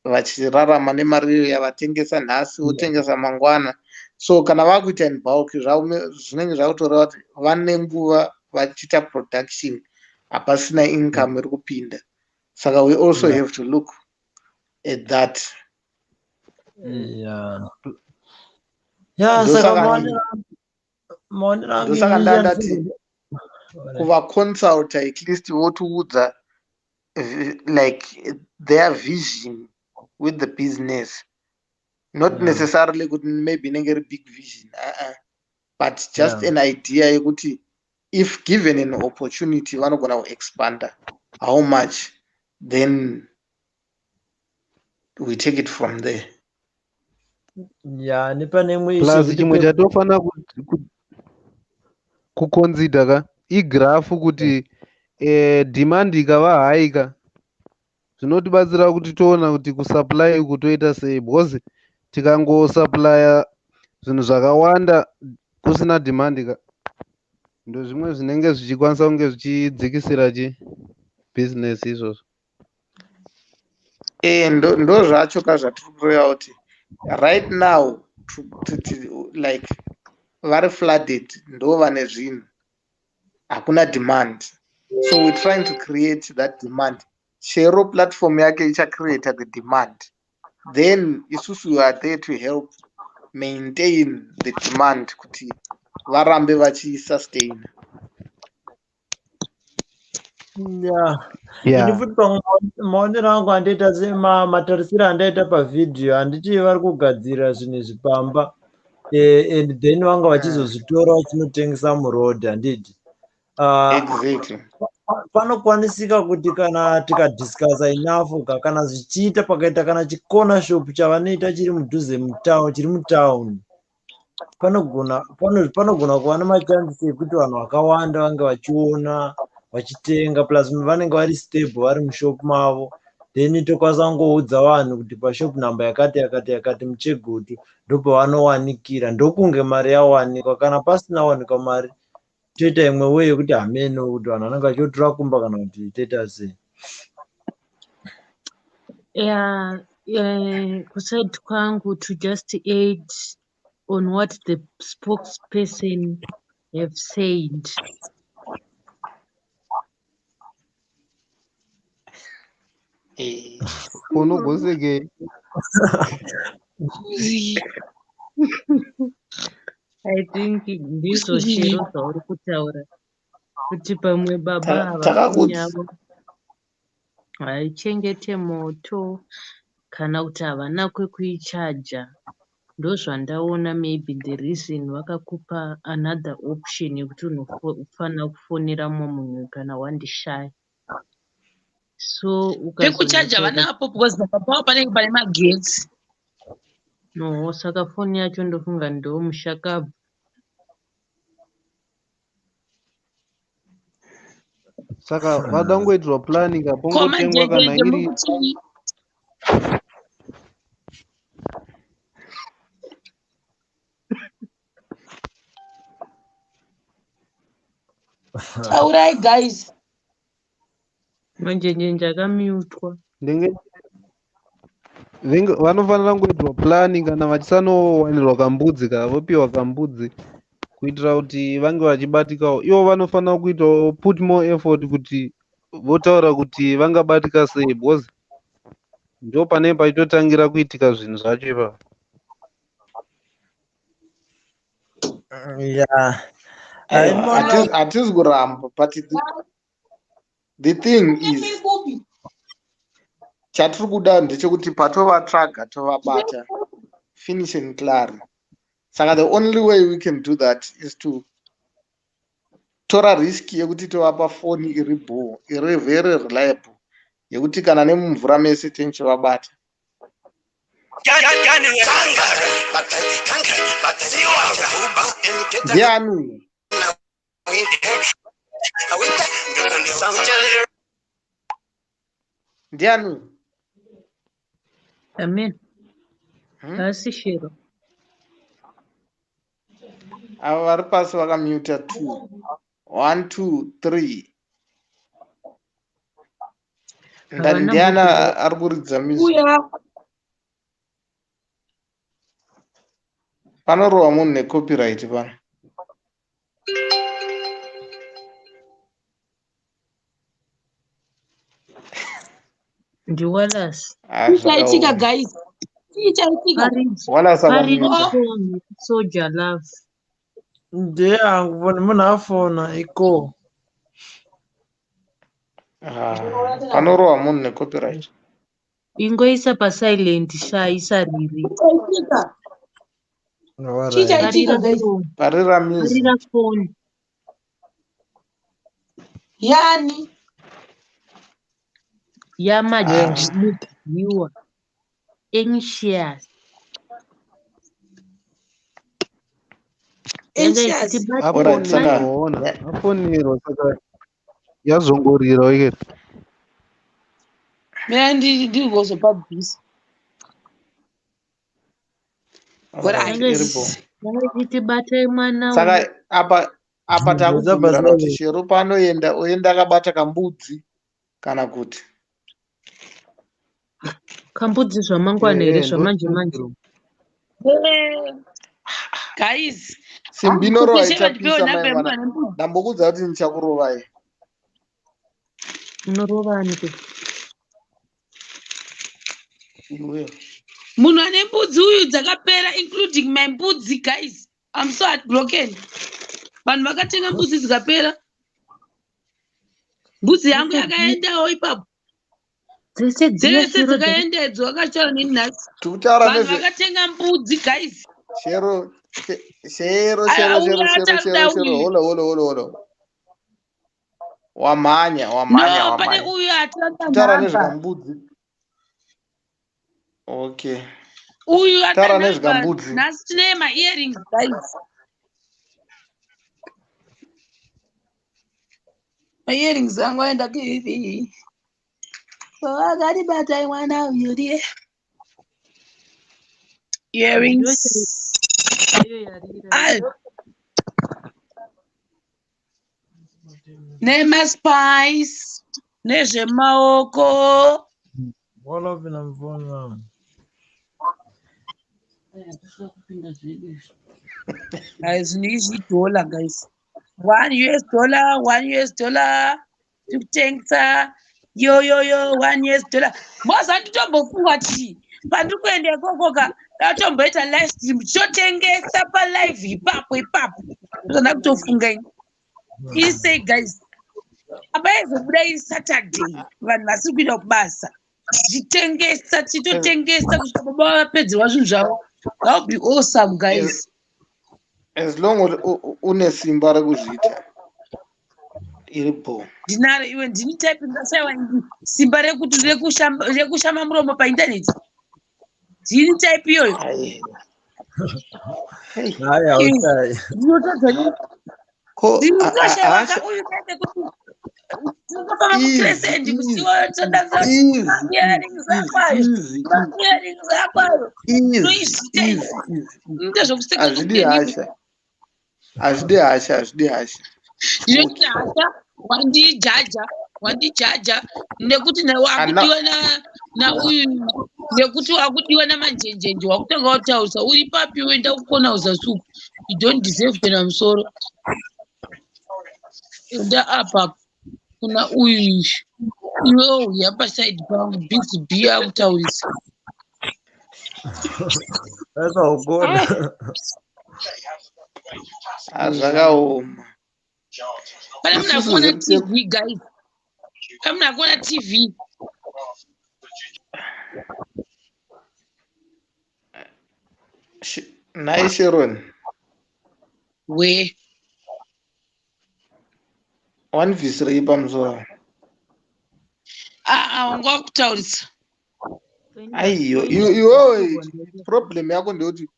vachirarama nemari iyo yavatengesa nhasi, votengesa mangwana. So kana vakuita in bulk, zvinenge zvakutoreva kuti vane nguva vachiita production hapasina income iri kupinda. Saka we also have to look at that.
Yeah, saka
Ndosaka
maonero angu
ndosaka
inini
ndandati
chandisingade.
Kuvaconsulta at least votiudza like their vision with the business, not necessarily kuti maybe inenge iri big vision, but just an idea yekuti if given an opportunity vanogona kuexpanda how much, then we take it from there.
Yeah, nepane imwe issue
Plus
yekuti
chimwe chatofanira kuconsider ka igraph kuti demand ikava high ka, zvinotibatsira kuti toona kuti kusupply uku toita sei, because tikangosupplya zvinhu zvakawanda kusina demand ka, ndo zvimwe zvinenge zvichikwanisa kunge zvichidzikisira chi business izvozvo.
Ndo zvacho ka zvatiri kureva kuti right now like vari flooded, ndo vane zvinhu, hakuna demand. So we're trying to create that demand. Shero platform yake ichacreata the demand, then isusu we are there to help maintain the demand kuti varambe vachisustain.
Yeah, ini futi pamwe maonero angu andaita, matarisiro andaita pavhidhiyo, handiti vari kugadzira zvinhu izvi pamba, and then vanga vachizozvitora vachinotengesa muroad, handiti?
Exactly.
Panokwanisika kuti kana tikadiscussa enough ka, kana zvichiita pakaita kana chicorner shop chavanoita chiri mudhuze mutown, chiri mutown, panogona kuva nemachances ekuti vanhu vakawanda vange vachiona vachitenga, plus vanenge vari stable vari mushop mavo. Then tokwanisa kungoudza vanhu kuti pashop number yakati yakati yakati muChegutu ndopavanowanikira, ndokunge mari yawanikwa. Kana pasina wanikwa mari, toita imwe way yekuti hameno kuti vanhu vanenge vachiotora kumba kana kuti toita sei.
Yeah, kuside kwangu, to just add on what the spokesperson have said.
Unogosekei?
I think ndizvo, Shero, zvauri kutaura kuti pamwe baba ava
Takakudzi
foni yavo haichengete moto kana kuti havana kwekuichaja. Ndozvandaona, maybe the reason vakakupa another option yekuti unofanira kufonera mumwe munhu kana wandishaya. So
Pekuchaja
ukazonatsoda
vanapo, because papa panenge pane magetsi.
No, saka foni yacho ndofunga ndo mushakabvu.
Saka vada kungoitirwa planning
Koma
pongotengwa kana
jejeje
iri
mukutii? Taurai guys.
Manjenjenje akamutwa.
Ndenge vanofanira kungoitirwa planning kana vachisanowanirwa kambudzi ka, vopiwa kambudzi kuitira kuti vange vachibatikawo. Ivo vanofanira kuitawo put more effort kuti votaura kuti vangabatika sei, because ndo pane pachitotangira kuitika zvinhu zvacho ipapo.
Yeah.
Aiwa,
Maonero
hatisi kuramba, but the thing is, chatiri kuda ndechekuti patovatsvaga tovabata, finish and clear. Saka the only way we can do that is to tora risk yekuti tovapa foni iri bho, iri very reliable, yekuti kana nemumvura mese tichivabata. Ndiani uyu? Ndiani uyu?
Amen.
Hmm?
Haasi Shero.
Ava vari pasi vakamuta two. 1 2 3. Ndati
Havana
ndiani
mbobvira.
ari kuridza music?
Uya.
Panorohwa munhu necopyright pano.
NdiWallace.
Ah,
Chii chaitika
zvakaoma.
guys? Chii chaitika?
Wallace
Parira
akamuta.
song Soja Love.
Ndeyangu foni munhu afona iko.
Ah, panorohwa munhu necopyright.
Ingoisa pasilent sha isariri.
Chaitika. Chii
Alright.
chaitika
Parira
guys?
phone.
Parira music.
Parira phone.
Yani.
Yamajiwa. Anxious. Yanga
Anxious.
ichiti
Alright, saka
Afonerwa ona. Afonerwa saka yazongorira iketi.
Mina ndigozopabhisa.
alright,
Alright.
iripo.
yanga ichiti batai mwana uyu.
Saka apa
Ndodza
takubvumirana kuti
pasilent.
Shero paanoenda oenda akabata kambudzi kana kuti
Kambudzi zvamangwana here
Ehe,
zvamanje manje.
ndo
Guys,
simbi inorohwa
kusheva ndipewo
ichapisa
nhamba
mai
yemunhu
mwana.
ane mbudzi.
Ndambokudza kuti ndichakurovai.
Unorova ani ke?
Iwe.
Munhu ane mbudzi uyu dzakapera including my mbudzi guys. I'm so heartbroken. Vanhu vakatenga mbudzi dzikapera. Mbudzi yangu
Dzese dziya
yakaendawo ipapo.
dzese dziya
Dzese
Shero dzaka
dzakaenda idzo vakataura neni nhasi.
Tikutaura
Vanhu
nezve
vakatenga mbudzi guys.
Shero Shero
Aiwa
Shero
uyu
Shero Shero
ataruda
Shero Shero
uyu.
hola hola hola hola. Wamhanya wamhanya
No, pane
wamhanya.
uyu atiranda
Tikutaura
nhamba.
nezvekambudzi. Okay.
Uyu ada
Taura
nhamba.
nezvikambudzi.
Nhasi tine ma-earrings guys. Ma-earrings angu aenda kuivi. Vakatibata mwana uyu ndiye.
Ndiyo
Earrings.
chaiyo yarira.
Ai, nemaspice nezvemaoko.
Wala upinda mufoni mama.
Guys, zvinhu izvi idhola guys. $1, $1 tikutengesa yo yo yo $1. Moza nditombofunga kuti pandiri kuenda ikoko ka ndatomboita live stream tichotengesa palive ipapo ipapo. Ndozvanda kutofunga ini. Isei guys. Apa yaizobuda iri Saturday vanhu vasiri kuenda kubasa. Tichitengesa tichitotengesa kusvika baba vapedzerwa zvinhu zvavo. That would be awesome guys.
As long as une simba rekuzviita iripo.
Ndinaro iwe ndini type ndasaiwa simba rekuti rekushama muromo paindaneti. Ndini type iyoyo.
Ai. Hey.
Hayi hausayi.
Ndinotadza
Ko
ndinotoshayiwa
hasha
ka uyu kaite kuti tinotofamba
easy
kucrescent
easy
kusiwa todanza
easy easy
ma-earrings
easy
akwayo
easy
ma-earrings akwayo
easy
ndinoizvita
easy
izvi
easy.
inoita zvokuseka
Hazvidi
zvokudini
hasha. Hazvidi hasha, hazvidi hasha.
ndinoita
Okay.
hasha wandijaja wandijaja nekuti
Ana
wakudiwa nauyu nekuti wakudiwa namanjenjenje wakutanga wataurisa uri papi uenda kukona uzasi uku you don't deserve kuenda musoro enda apa kuna uyu iwewo uya pasaidi pangu busy b akutaurisa
Sasa ugona.
Ah, zvakaoma.
Pane munhu
Isusu
akuona
zvedu
TV guys. Pane munhu akuona TV.
Nhai Sharon,
We.
wanibvisirei pamusoro?
Ah, ah, wanga wakutaurisa.
Aiyo, iwewe problem yako ndeyekuti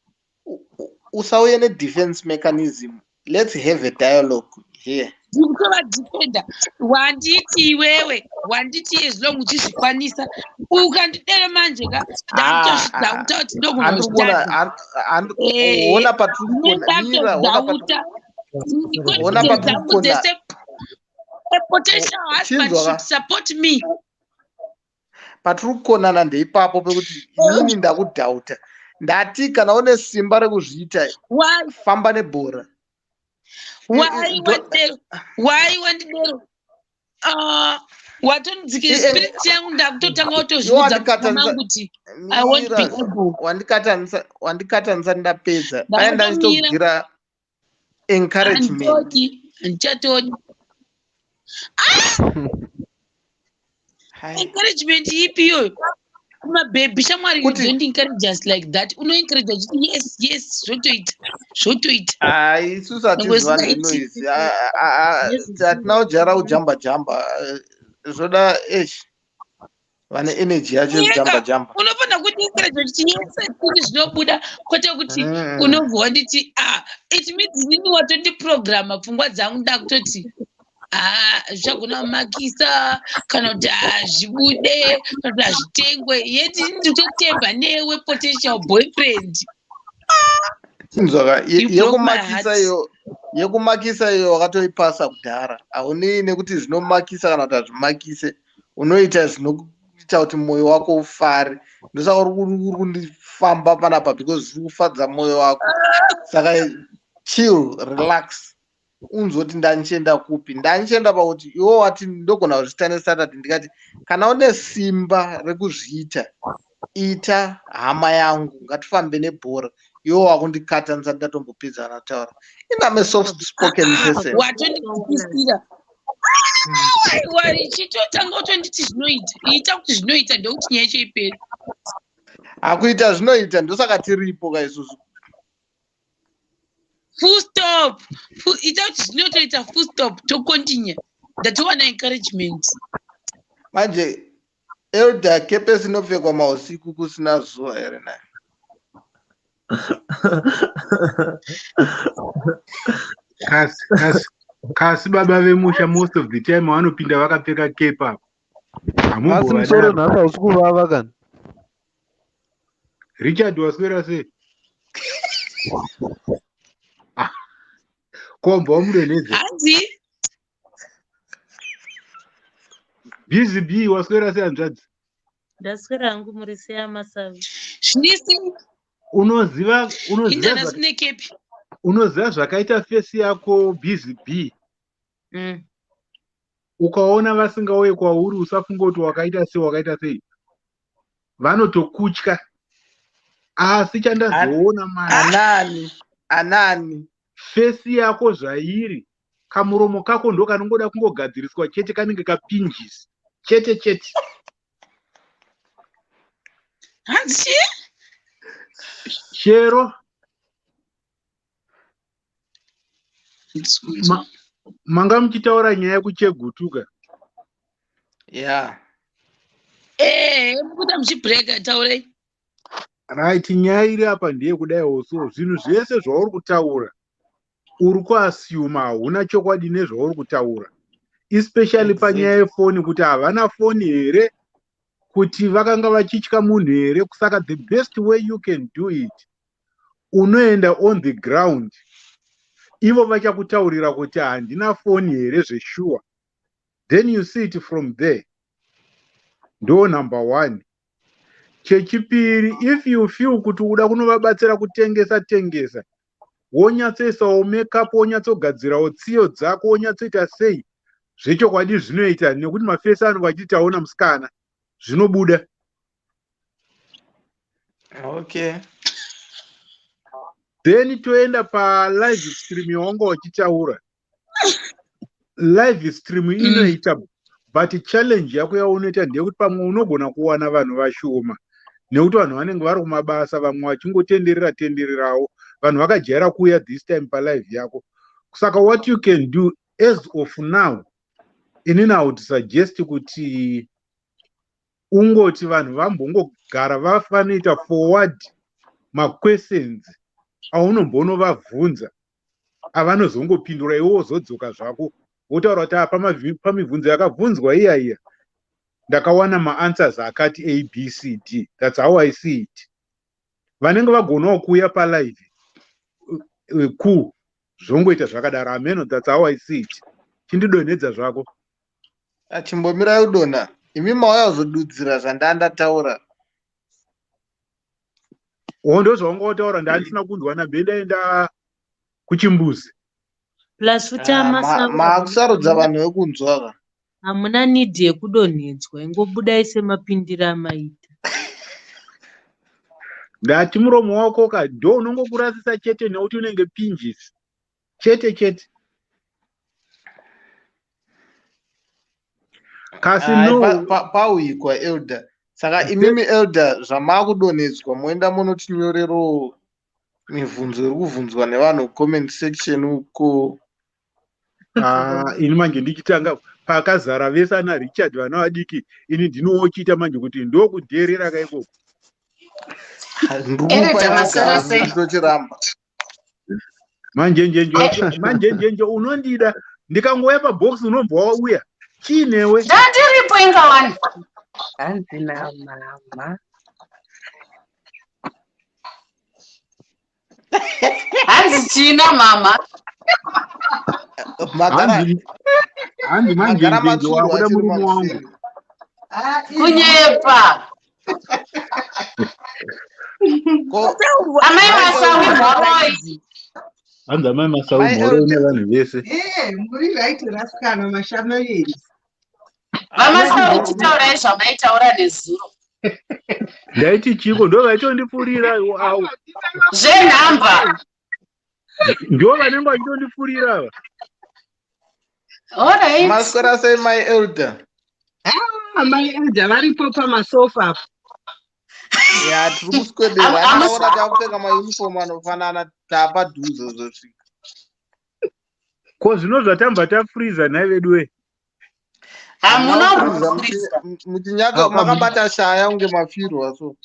usauye nedefense mechanism. Let's have a dialogue here.
Ndikutovadefenda. Wanditi iwewe, wanditi as long uchizvikwanisa. Ukandidero manje ka, ndakutozvidhauta kuti ndogona
Handiri kuona
kuzvitadza.
ona patiri kuona mira ona
Ndakutozvidhauta.
Ona
Confidence
patiri
dzangu
kukona.
dzese, a potential husband
Chinzwa
should
ka.
support me.
Patiri kukonana ndeipapo pekuti inini ndakudhauta. Ndati kana une simba rekuzviita,
Why?
famba nebhora.
Why wandidero? Why wandidero? Ah, watondidzikira spirit yangu, ndakutotanga
Iwe
kutozviudza mumba
wandikatanisa
mangu kuti I won't be
mira
able.
wandikatanisa wandikatanisa ndapedza. Paya
Ndakutomira.
ndachitogira encouragement.
Handitodi, handichatodi.
Hai.
Encouragement ipi iyoyo? Kumabhebhi shamwari, you
Kuti
don't encourage us like that. Unoencourage uchiti yes, yes, zvotoita, zvotoita.
Hai, isusu
Nyangwe
hatizi vanhu
zvisingaiti.
venoise. Hatina kujaira kujamba jamba. Zvoda esh vane energy yacho yekujamba
Yeka,
jamba.
unofanira kuti encourage uchiti yes, I think zvinobuda, kwete kuti unobva wanditi ah, it means inini watondiprograma pfungwa dzangu, ndakutoti ah, zvichagona kumakisa kana kuti hazvibude kana kuti hazvitengwe, yet ini nditotemba newe, potential boyfriend.
Chinzwaka
You broke my
yekumakisa
heart.
iyo, yekumakisa iyo wakatoipasa kudhara. Haunei nekuti zvinomakisa kana kuti hazvimakise, unoita zvinoita kuti mwoyo wako ufare. Ndosaka uri kundifamba panapa because zviri kufadza mwoyo wako. Saka chill, relax, unzoti ndanichienda kupi. Ndanichienda pakuti iwo wati ndogona kuzviita neSaturday, ndikati kana une simba rekuzviita, ita hama yangu, ngatifambe nebhora. Iwo wakundikatanisa ndatombopedza kana kutaura. Ini am a soft spoken person.
Watondidzikisira. Aiwa, ichitotanga kutonditi zvinoita, ita kuti zvinoita, ndokuti nyaya yacho ipere.
Hakuita zvinoita, ndosaka tiripo ka isusu.
Full stop. Ita kuti zvinotoita, full stop, tocontinue. Ndatowana encouragement.
Manje elder, kepesi inopfekwa mausiku kusina zuva here nayo?
Kasi kasi kasi baba vemusha most of the time vanopinda vakapfeka cape apa.
Asi musoro
Hamumbovadaro.
nhasi hausi kuvava kana?
Richard, waswera sei? Ah, kombwa mudonhedze.
Hanzi
Busy B, waswera sei hanzvadzi?
Ndaswera hangu, muri sei amasavi?
Zvinisi.
Unoziva unoziva
Indanasi nekepi.
Unoziva zvakaita face yako, Busy B? Ukaona vasingauye kwauri, usafunga kuti wakaita sei, wakaita sei. Vanotokutya. Asi chandazoona manje,
Anani anani?
Face yako zvairi, kamuromo kako ndo kanongoda kungogadziriswa chete, kanenge kapinjisi chete chete.
Hanzi chii?
Shero, manga muchitaura nyaya yekuChegutuka.
Ya.
Ehe, mukuita muchibreaka, taurei.
Right, nyaya iri apa ndeyekudaiwo, so zvinhu zvese zvauri kutaura uri kuasuma, hauna chokwadi nezvauri kutaura, especially panyaya yefoni, kuti havana foni here, kuti vakanga vachitya munhu here. Saka the best way you can do it, unoenda on the ground, ivo vachakutaurira kuti handina foni here zveshuwa, then you see it from there. Ndo number one. Chechipiri, if you feel kuti uda kunovabatsira kutengesa tengesa, wonyatsoisawo makeup, wonyatsogadzirawo tsiyo dzako, wonyatsoita sei, zvechokwadi zvinoita, nekuti mafaces anenge achiti taona musikana, zvinobuda. Then toenda palive stream yawanga uchitaura. Live stream inoita, but challenge yako yaunoita ndeyekuti pamwe unogona kuwana vanhu vashoma, nekuti vanhu vanenge vari kumabasa, vamwe vachingotenderera tendererawo. Vanhu vakajaira kuuya this time palive yako. Saka what you can do as of now, inini I would suggest kuti ungoti vanhu vambongogara vafanoita forward maquestions aunombonovabvunza, avanozongopindura, iwe wozodzoka zvako wotaura kuti pamibvunzo yakabvunzwa iya iya ndakawana maanswers akati A, B, C, D. That's how I see it. Vanenge vagonawo kuuya palive, cool. Zvongoita zvakadaro. Ameno, that's how I see it. Chindidonhedza zvako.
Chimbomirai kudonha. Imi mauya kuzodudzira zvandandataura.
O, ndozvaunga wataura, ndandisina kunzwa nambe ndaenda kuchimbuzi.
Plus futi
Ah,
amasawa
maakusarudza vanhu vekunzwa ka.
Hamuna need yekudonhedzwa, ingobudai semapindiro amaita.
Ndati muromo wako ka ndo unongokurasisa chete nekuti unenge pinjisi chete chete. Kasi
Ai,
no
pauikwa elder. Saka imimi elder zvamaakudonhedzwa moenda munotinyorerawo mibvunzo iri kubvunzwa nevanhu comment section uko.
Ah, ini manje ndichitanga pakazara vese ana Richard vana vadiki, ini ndinowochiita manje kuti ndokudheerera ka ikoko.
Ndiri
Elder
kupa
maswera sei?
nditochiramba.
Manjenjenje, manjenjenje unondida ndikangouya pabox unobva wauya chiinewe.
Ndandiripo inga wani.
Hanzi namama.
Hanzi china mama.
Magara
Hanzi hanzi
magara
manjenjenje
matsuro
wakuda
achiri
murume wangu.
makuseni.
Kunyepa.
Ko
Taurwa
Amai
mai
Masawi
elder,
mhoroi.
Hanzi amai Masawi
mai
mhoroi
elder,
nevanhu vese.
Eh, muri right rasikana mashamarians.
VaMasawi chitaurai zvamaitaura nezuro.
Ndaiti chiko ndo vaitondipfurira au
Zvenhamba.
ndo vanenge vachitondipfurira ava.
All right.
maswera sei mai elder?
Ah, mai Elder varipo pamasofa apo.
Ya tiri kuswedera
Hamusi
andinaona takupfeka mauniform anofanana taapadhuze kuzosvika.
Ko zvino zvatambva tafreeza nhai vedu we.
Hamuna
Hamuna
kufreeza
kufreeza.
muchinyatso makabata shaya kunge mafirwa so.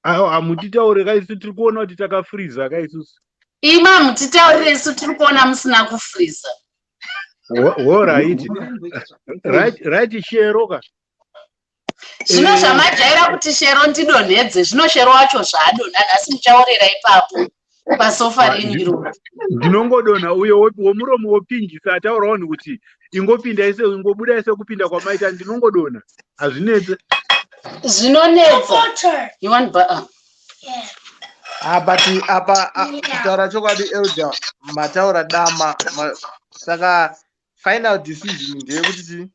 Hamutitaure ka isu tiri kuona kuti takafreeza ka isusu.
Imi hamutitaurire isu tiri kuona musina kufreeza.
All right. Right Shero ka.
Zvino
Eh,
zvamajaira kuti Shero ndidonhedze, zvino Shero wacho zvaadonha nhasi muchaorera ipapo pasofa renyu iroro.
Ndinongodonha uyo womuromo wopinjisa ataura vanhu kuti ingopinda ise ingobuda ise kupinda kwamaita ndinongodonha. Hazvinetse.
Zvinonetsa. You want butter?
Ah, but apa kutaura chokwadi elder mataura dama saka final decision ndeyekuti chii?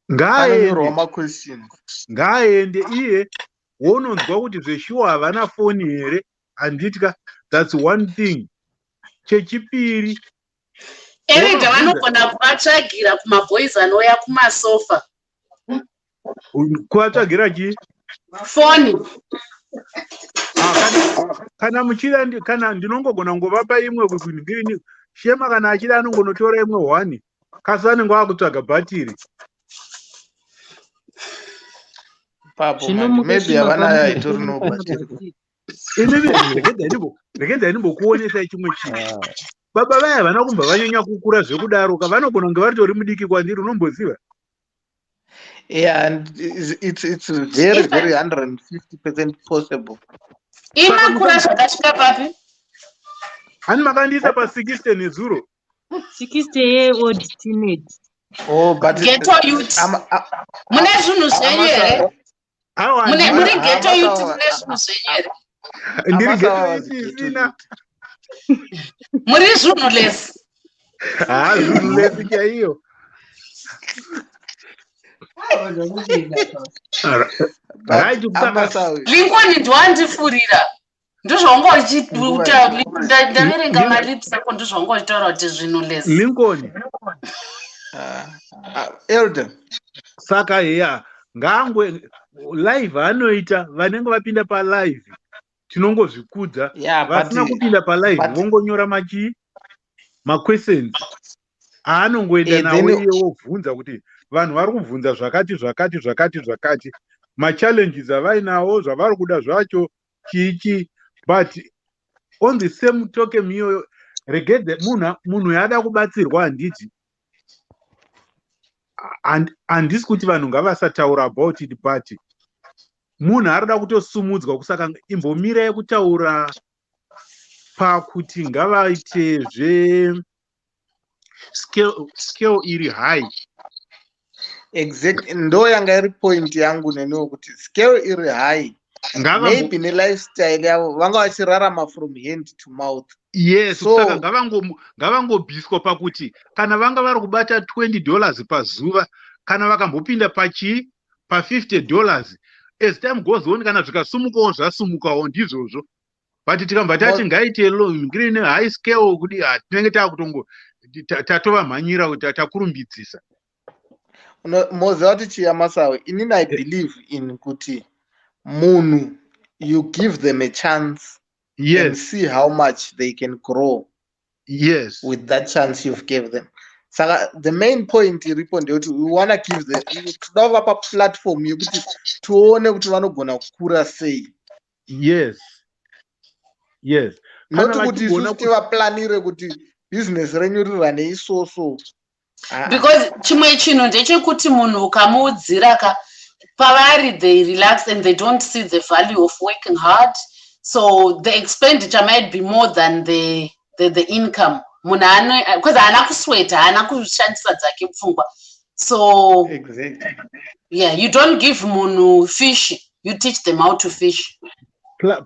Panonyorwa
Ngaaende.
maquestions.
Ngaaende iye wononzwa kuti zveshuwa havana foni here handitya. That's one thing. Chechipiri
Erida
wonobvunza
vanogona kuvatsvagira kumaboys anouya kumasofa.
Kuvatsvagira chii?
Foni.
Ah, kana muchida kana ndinongogona kungovapa imwe kuti Shema kana achida anongonotora imwe one kasi vanenge vakutsvaga bhatiri.
Papo
Zvino
manje maybe
mukashima
havana
pamwe
itorino bhatiri.
Inini regedzai ndimbokuonesai chimwe chinhu. Baba vaya havana kumbva vanyanya kukura zvekudaro ka vanogona kunge varitori mudiki kwandiri unomboziva.
Yeah, and it's very very 150% possible.
Imakura zvakasvika papi?
Hani makandiisa pa 60 nezuro.
60 year old teenage.
Oh, but
Ghetto youth. Mune zvinhu zvenyu here?
Awa,
Mune
handina.
muri ghetto youth mune zvinhu zvenyu here?
Ndiri ghetto youth isina.
Muri zvinhu less.
Ha, zvinhu less chaiyo. Right, saka
Lincoln ndiwandifurira. Ndozvaunga uchiita ndaverenga malips ako ndozvaunga uchitaura kuti zvinhu less.
Lincoln.
Elder.
Saka yeah, ngaangwe live anoita vanenge vapinda palive tinongozvikudza
Yeah, but
vasina kupinda palive vongonyora machi maquestions aanongoenda
Eh,
nawo
then
iye wobvunza kuti vanhu vari kubvunza zvakati zvakati zvakati zvakati machallenges avainawo zvavari kuda zvacho chii chii but on the same token iyoyo regedze munhu yaada kubatsirwa handiti handisi kuti vanhu ngavasataura about it but munhu arida kutosumudzwa kusaka imbomirai kutaura Pakuti ngavaite zve scale iri high.
Exact, ndo yanga iri point yangu neniwo, kuti scale iri high, maybe nelifestyle yavo vanga vachirarama from hand to mouth.
Yes. Saka ngavangobviswa pakuti kana vanga vari kubata $20 pazuva, kana vakambopinda pachii, pa$50, as time goes on, kana zvikasumukawo, zvasumukawo, ndizvozvo. But tikabva tati ngaite ngirine high scale kuti tinenge taakutongo tatovamhanyira kuti takurumbidzisa.
Moziva kuti chiyamasawe, inini I believe in kuti munhu, you give them a chance and see how much they can grow with that chance you've gave them. Saka the main point iripo ndeyekuti we wanna give the toda kuvapa platform yekuti tione kuti vanogona kukura sei. Not kuti isusu tivaplanire kuti bhizinesi renyu rirane isoso.
Because chimwe chinhu ndechekuti munhu ukamuudzira ka, pavari they relax and they don't see the value of working hard, so the expenditure might be more than the income. Munhu because haana kusweta, haana kushandisa dzake pfungwa, so yeah, you don't give munhu fish, you teach them how to fish.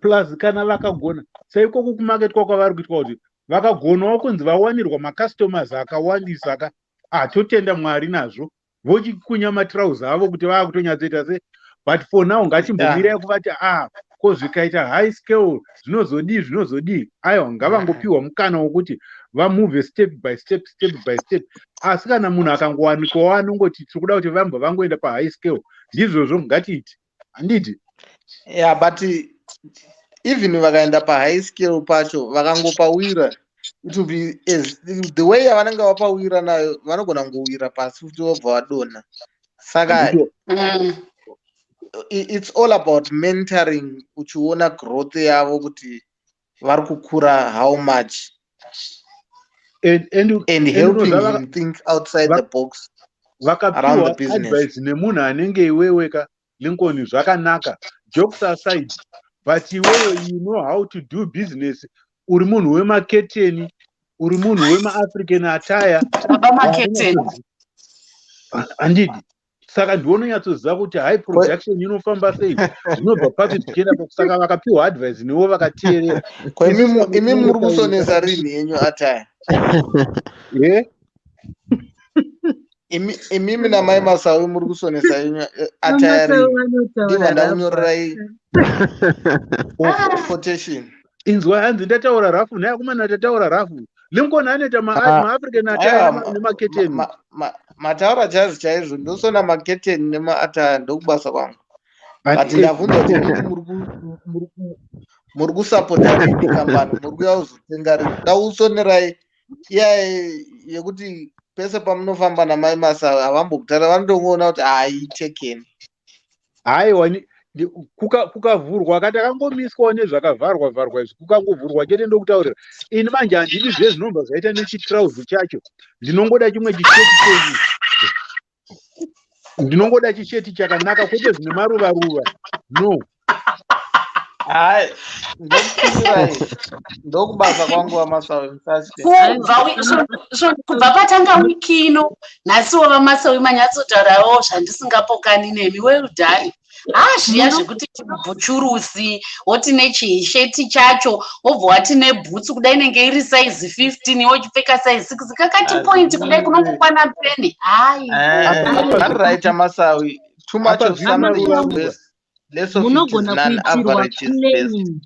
Plus kana vakagona saikoko kumaketwa kwavari kuitwa, kuti vakagonawo kunzi vawanirwa macustomers akawandisa ka, totenda Mwari nazvo, vochikunya matrauza avo kuti vava kutonyatsoita se. But for now ngachimbomirai kuvati ko zvikaita high scale zvinozodii, zvinozodii. Aiwa, ngavangopiwa mukana wokuti vamove step by step, step by step. Asi kana munhu akangowanikwawo anongoti tiri kuda kuti vambwa vangoenda pahigh scale, ndizvozvo, ngatiiti, handiti?
Yeah, but even vakaenda pahigh scale pacho, vakangopawira, it will be as the way yavanenge vapawira nayo, vanogona kungowira pasi futi, vobva vadonha. Saka it's all about mentoring, uchiona growth yavo kuti vari kukura how much and helping him think outside the box.
Vakapiwa advice nemunhu anenge iwewe ka, Lincoln, zvakanaka. Jokes aside, but iwewe you know how to do business. Uri munhu wemaketeni, uri munhu wemaAfrican attire, handidi? Saka ndiononyatsoziva kuti high production inofamba sei, zvinobva papi zvichienda. Saka vakapiwa advice newo vakateerera.
Imi muri kusonesa rini yenyu attire?
Ye?
Imimi namai Masawi muri kusonesa yenyu attire rini? Ndibva ndakunyorerai quotation.
Inzwa, hanzi ndataura rafu nhai akomana, tataura rafu. Lincoln anoita maAfrican attire nemaketeni.
Mataura chaizvo chaizvo, ndosona maketeni nemaattire, ndokubasa kwangu. But ndabvunza kuti imimi muri kusapota rini kambani, muri kuya kuzotenga rini? Dausonerai iya yekuti pese pamunofamba namai Masawi havambokutaura, vanondoona kuti haitekeni.
Haiwa, kukavhurwa kati akangomiswawo nezvakavharwa vharwa izvi, kukangovhurwa chete, ndokutaurira ini manje handidi zvezvinobva zvaita nechitrauzi chacho. Ndinongoda chimwe chisheti chenyu, ndinongoda chisheti chakanaka, kwete zvine maruva ruva, no.
Hai, ndokutumirai, ndokubasa kwangu, vaMasawi, musatye.
Kubva patanga wiki ino nhasiwo, vaMasawi manyatsotaurawo zvandisingapokani nemi. Well done. Ha, zviya zvekuti bhuchurusi woti nechisheti chacho, wobva wati nebhutsu kudai inenge iri size 15, wochipfeka size 6, kakati point kudai kunongokwana peni, hai.
Right, Masawi, too much of something is best, less of it is
Munogona
none.
Kuitirwa
Average is best.
plain,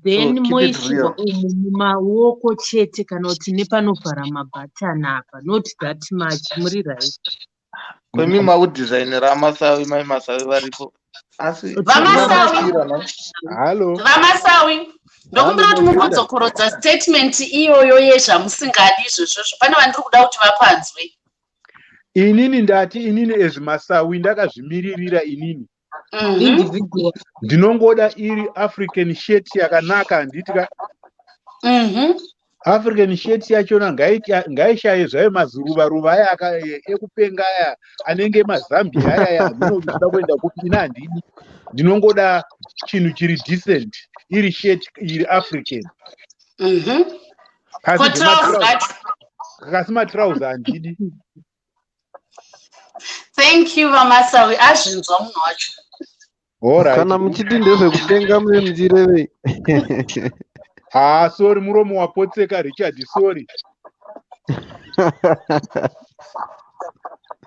then
So keep it
moisirwa
real.
umu mumaoko chete, kana kuti nepanovhara mabhatani apa, not that much, muri right.
Kwemi makudhizainira aMasawi, mai Masawi varipo, asi
VaMasawi.
munotyira, no?
Halo.
VaMasawi, ndokumbira kuti mumbodzokorodza statement iyoyo yezvamusingadi izvozvozvo. Pane vandiri kuda kuti vapanzwe.
Inini ndati, inini as Masawi ndakazvimiririra inini.
Individual.
Ndinongoda iri African shirt yakanaka, handiti ka? African shirt yachona ngaishaye zvayo mazuruva ruva aya ekupenga aya anenge maZambia ayaya. Ndinoda kuenda kupi? Ina handidi, ndinongoda chinhu chiri decent, iri shirt iri African. Kasi
Ko trouser racho?
Kasi matrauza handidi.
Thank you, VaMasawi. Azvinzwa munhu wacho.
Alright.
Kana muchiti ndezvekutenga mune muchirevei?
Ah, sorry, muromo wapotseka, Richard, sorry.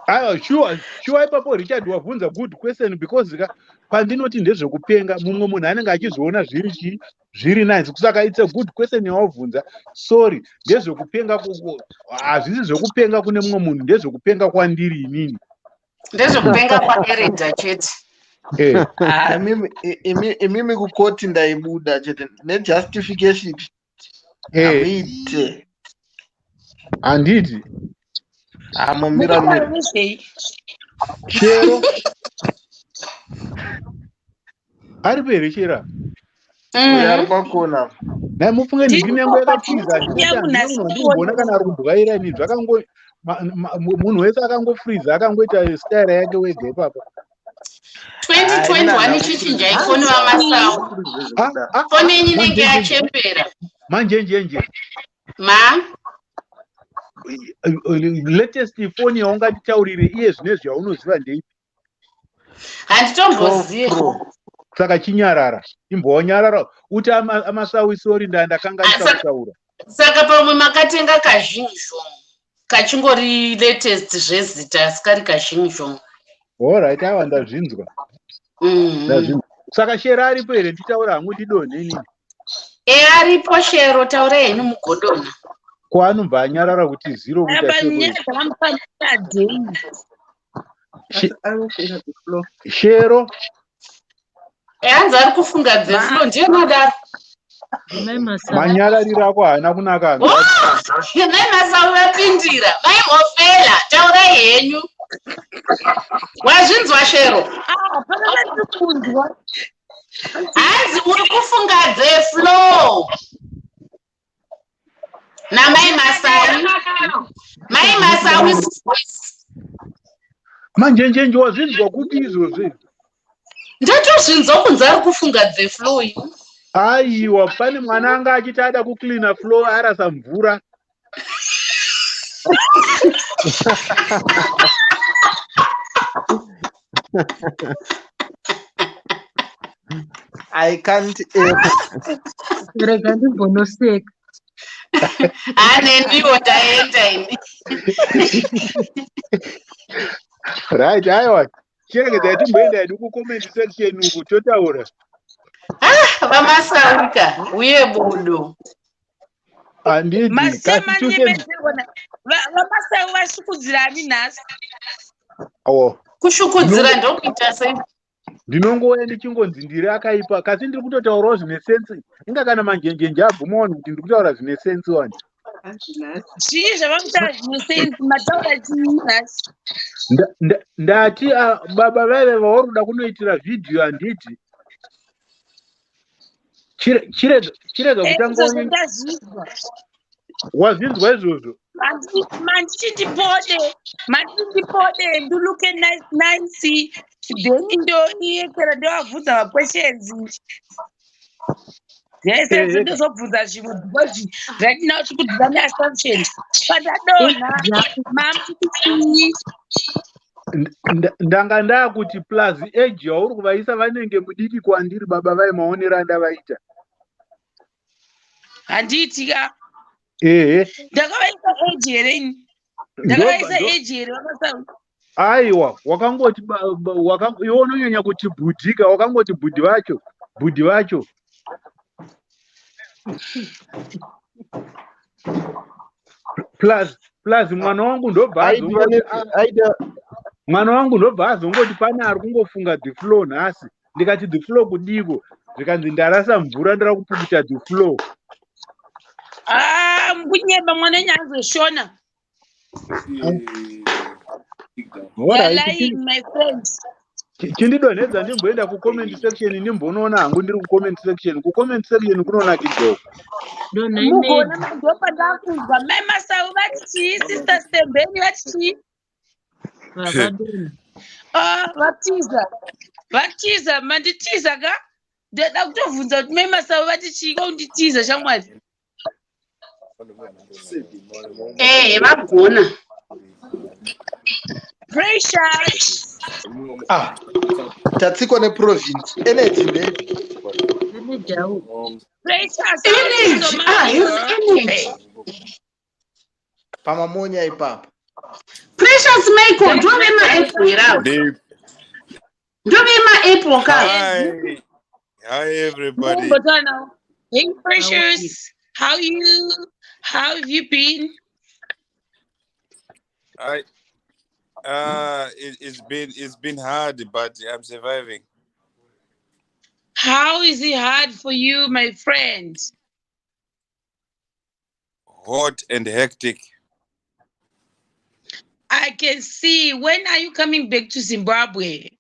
Aiwa, sure, sure, ipapo Richard wabvunza good question, because ka pandinoti ndezvekupenga, mumwe munhu anenge achizviona zviri chii, zviri nice. Saka it's a good question yawabvunza. Sorry, ndezvekupenga, hazvisi zvekupenga kune mumwe munhu, ndezvekupenga kwandiri inini.
Ndezvekupenga kwaEreda chete.
Ah, imimi kukoti ndaibuda chete nejustification. Hamuite.
Handiti.
Amumira mira.
Nezvei?
Chero aripo here, Chero?
Uyo ari pakona.
Nhai, mufunge ndini yangu yakatiza.
Yangu nhasi.
Handina kana ari kubwaira ini. Zvakango munhu wese akangofriza, akangoita style yake wega ipapo.
2021 ichichinjai foni, VaMasawu. Foni yenyu inenge yachembera.
Manjenjenje.
Ma?
Latest foni yaungatitaurire iye zvinezvi yaunoziva ndeipi?
Handitombozivi.
Saka chinyarara, imbowanyarara uti amasawi sorry, ndakanganisa kutaura.
Saka pamwe makatenga kazhinzhong kachingori latest zvezita, asi kari kazhinzhong.
Alright, aiwa, ndazvinzwa. Ndazvinzwa. Saka Shero aripo here? Nditaura hangu ndidonhe inini.
E, aripo Shero, taurai henyu mugodona.
Kwaanobva anyarara kuti zero kuita
Apa
seko.
nyaya dzakamufanira.
Shero.
Hanzi ari kufunga dzefloor, ndiye madaro.
Manyarariro ako haana kunaka. Hanzvadzi.
Mai Masawi vapindira. Mai Mhofela, taurai henyu. Wazvinzwa, Shero?
Hapana vatiri kunzwa.
Hanzi uri kufunga dzefloor namai Masawi, Mai Masawi voice.
Manjenjenje, wazvinzwa kuti izvozvi?
Ndotozvinzwa kunzi ari kufunga dzefloor ini.
Aiwa, pane mwana anga achiti ada kucleana floor, arasa mvura.
I can't ever.
Rega ndimbonoseka.
Hanendiwo, ndaenda ini.
Right, aiwa, chiregedzai timboenda hedu kucomment section uku totaura.
VaMasawika uye budo.
Handidi.
VaMasawi vashukudzirani nhasi.
Awo.
Kushukudzira ndokuita sei?
Ndinongouya ndichingonzi ndiri akaipa, kasi ndiri kutotaurawo zvine sense. Inga kana Manjenjenje abvuma wani kuti ndiri kutaura zvine sense wani.
Zvii zvavamutaura zvine sense? Mataura chii nhasi?
Ndati ah, baba vaive vauri kuda kunoitira vhidhiyo, handiti? Chirega kutanga.
Izvozvo ndazvinzwa.
Wazvinzwa izvozvo?
Manditi ndipode, manditi ndipode, ndilooke nice nice, then ndoiyekera, ndovabvunza maquestions zvese. Ndozobvunza zvimwe because right now tiri kudzidza neassumption. Pandadonha mamuti chii?
Ndanga ndakuti plus age yauri kuvaisa, vanenge mudiki kwandiri baba vai, maonero andavaita.
Handiti ka?
Ehe.
Ndakavaisa age here ini? Ndakavaisa age here, VaMasawi?
Aiwa, wakangoti iwe unonyanya kuti bhudhika, wakangoti bhudhi vacho, bhudhi vacho. Plus mwana wangu ndobva
Aiti
azongoti
aita
mwana wangu ndobva azongoti pane ari kungofunga the floor nhasi. Ndikati the floor kudiko? Zvikanzi ndarasa mvura, ndira kupukuta the floor.
Ah, mukunyeba, mwana wenyu azoshona. You're
Alright,
lying, my friend.
Chindidonhedza ndimboenda kucomment section, ndimbonoona hangu ndiri kucomment section. Kucomment section kunonakidza uku.
Donhai.
Mugona ndopandakunzwa mai Masawi vati chii? Sister Stembeni vati chii?
Vavadonha.
Ah, vatiza, vatiza, manditiza ka. Ndoda kutobvunza kuti mai Masawi vati chii? Kwaunditiza, shamwari.
Ehe, vagona.
Precious.
Ah, tatsikwa neprovince. Energy ndeipi?
Precious.
Energy. Ah, his energy.
Pamamonya ipapa.
Precious Michael, ndove maapple here avo. Ndove maapple ka.
Hi. Hi, everybody.
Mumbotaura. Hey Precious. How you? How have you been?
I it's been hard, but I'm surviving.
How is it hard for you, my friend?
Hot and hectic.
I can see. When are you coming back to Zimbabwe?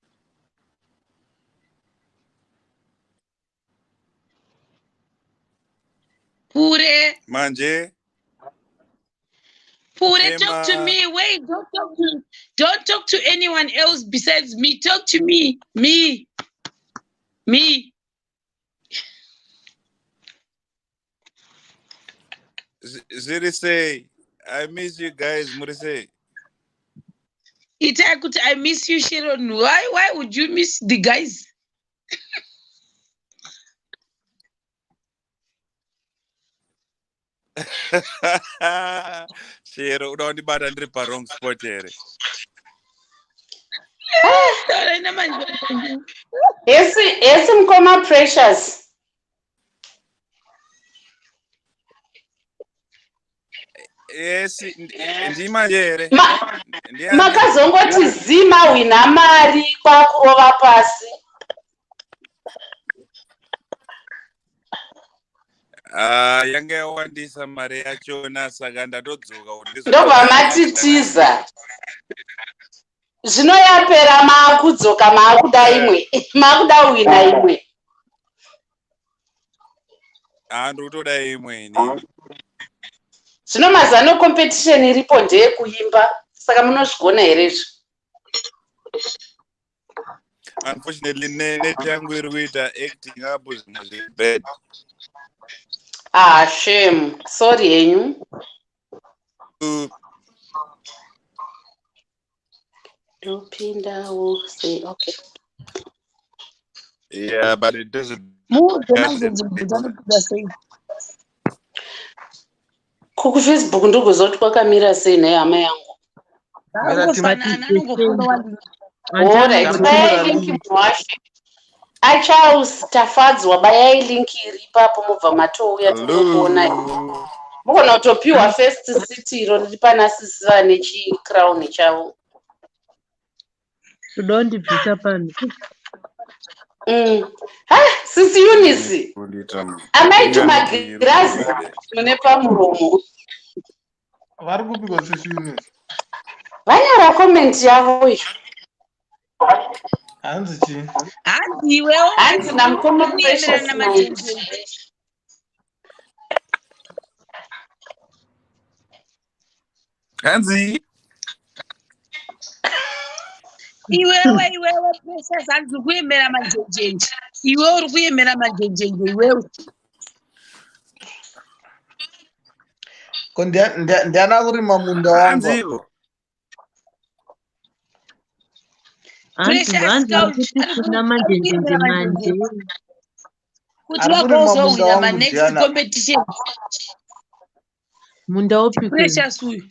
Pure,
Manje,
Pure, talk to
Emma.
me. Wait, don't talk to anyone else besides me. Talk to me. Me. Me.
Ziri say, I miss you guys. Muri sei.
Itai kuti I miss you, Sharon. Why would you miss the guys?
Shero, uda kundibata ndiri pa wrong spot here.
Taura namanje.
Hesi, hesi mukoma Precious.
Yes, ndimanje here. Ndiani?
Makazongoti zima hwina mari kwakurova pasi.
Ah, yanga yawandisa mari yachona, saka ndatodzoka kuti
Ndobva matitiza. Zvino yapera, maakudzoka, maakuda imwe, maakuda hwina imwe.
Ah, ndiri kutoda imwe inini.
Zvino mazano competition iripo ndeyekuimba, saka munozvigona here izvo?
Unfortunately, net yangu iri kuita acting up zvimwe zviri bad.
Ah, shame, sorry henyu. Ndopindawo sei? Okay.
Yeah, but it doesn't
Muudze manje nzvimbo dzanopinda sei.
Kukufacebook ndokuzoti kwakamira sei nhai hama yangu?
Zvakangofanana, anongofollowa.
Alright, bayai link muhashe. ACharles Tafadzwa, bayai link iri ipapo, mubva matouya totokuonai. Mugona kutopiwa first seat iro riri pana sisi vane chicrown chavo.
Kuda kundibvisa pano.
Ha, sisi Eunice, amai tumagirazi mune pamuromo.
Vari kupiko sisi Eunice?
Vanyora comment yavo iyo.
Hanzi chii?
Hanzi iwewo.
Hanzi namukoma
Unoenderana
Precious.
namanjenjenje.
Hanzi.
Iwewe, iwewe Precious, hanzi uri kuemera manjenjenje. Iwe uri kuemera manjenjenje iwewe.
Ko ndiana kurima munda wangu?
Hanziko.
Hanzi
Precious
hanzi
Couch
kuti
ari
kuna
ari
manjenjenje
kuemera
manje.
manjenjenje kuti
Ari kurima munda
vagozohwina
wangu
manext
ndiana?
competition.
Munda upi kwenu?
Precious uyu.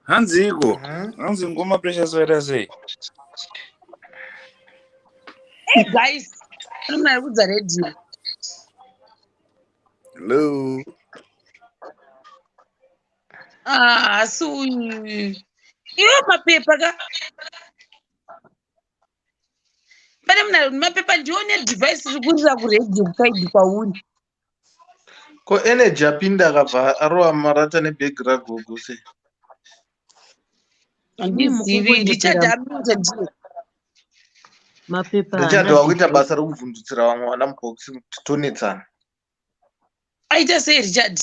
Hanziko. Hanzi ngoma Precious waita sei?
Hey guys, pane munhu ari kudza redhiyo.
Hello.
Ah, asi uyu. Iwe mapepa ka. Pane munhu ari mapepa, ndione device iri kurira kuredhiyo kusaidi kwauri.
Ko Energy apinda akabva arova marata nebhegi ragogo sei?
Handizivi, Richard
mukungonyepera
amuita ndiye.
Mapepa
Richard
haana
wakuita
device.
Basa rekuvhundutsira vamwe vana mubhokisi kuti tonetsana.
Aita sei Richard?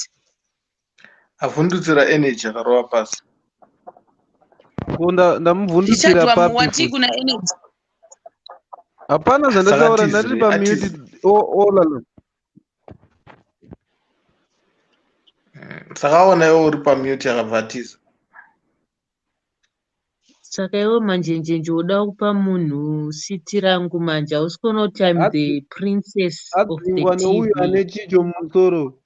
Avhundutsira Energy akarova pasi.
Ko
Richard
ndamuvhundutsira papi
wamuwati
futi?
kuna Energy.
Hapana
Saka
zvandataura, ndandiri
atizire
pamute
atizi
all along.
Saka iwe uri pamute akabva atiza.
Saka iwe manjenjenje woda kupa munhu siti rangu manje hausi kuona kuti I'm the princess of the
Adzingwa neuyu
TV.
ane chicho mumusoro.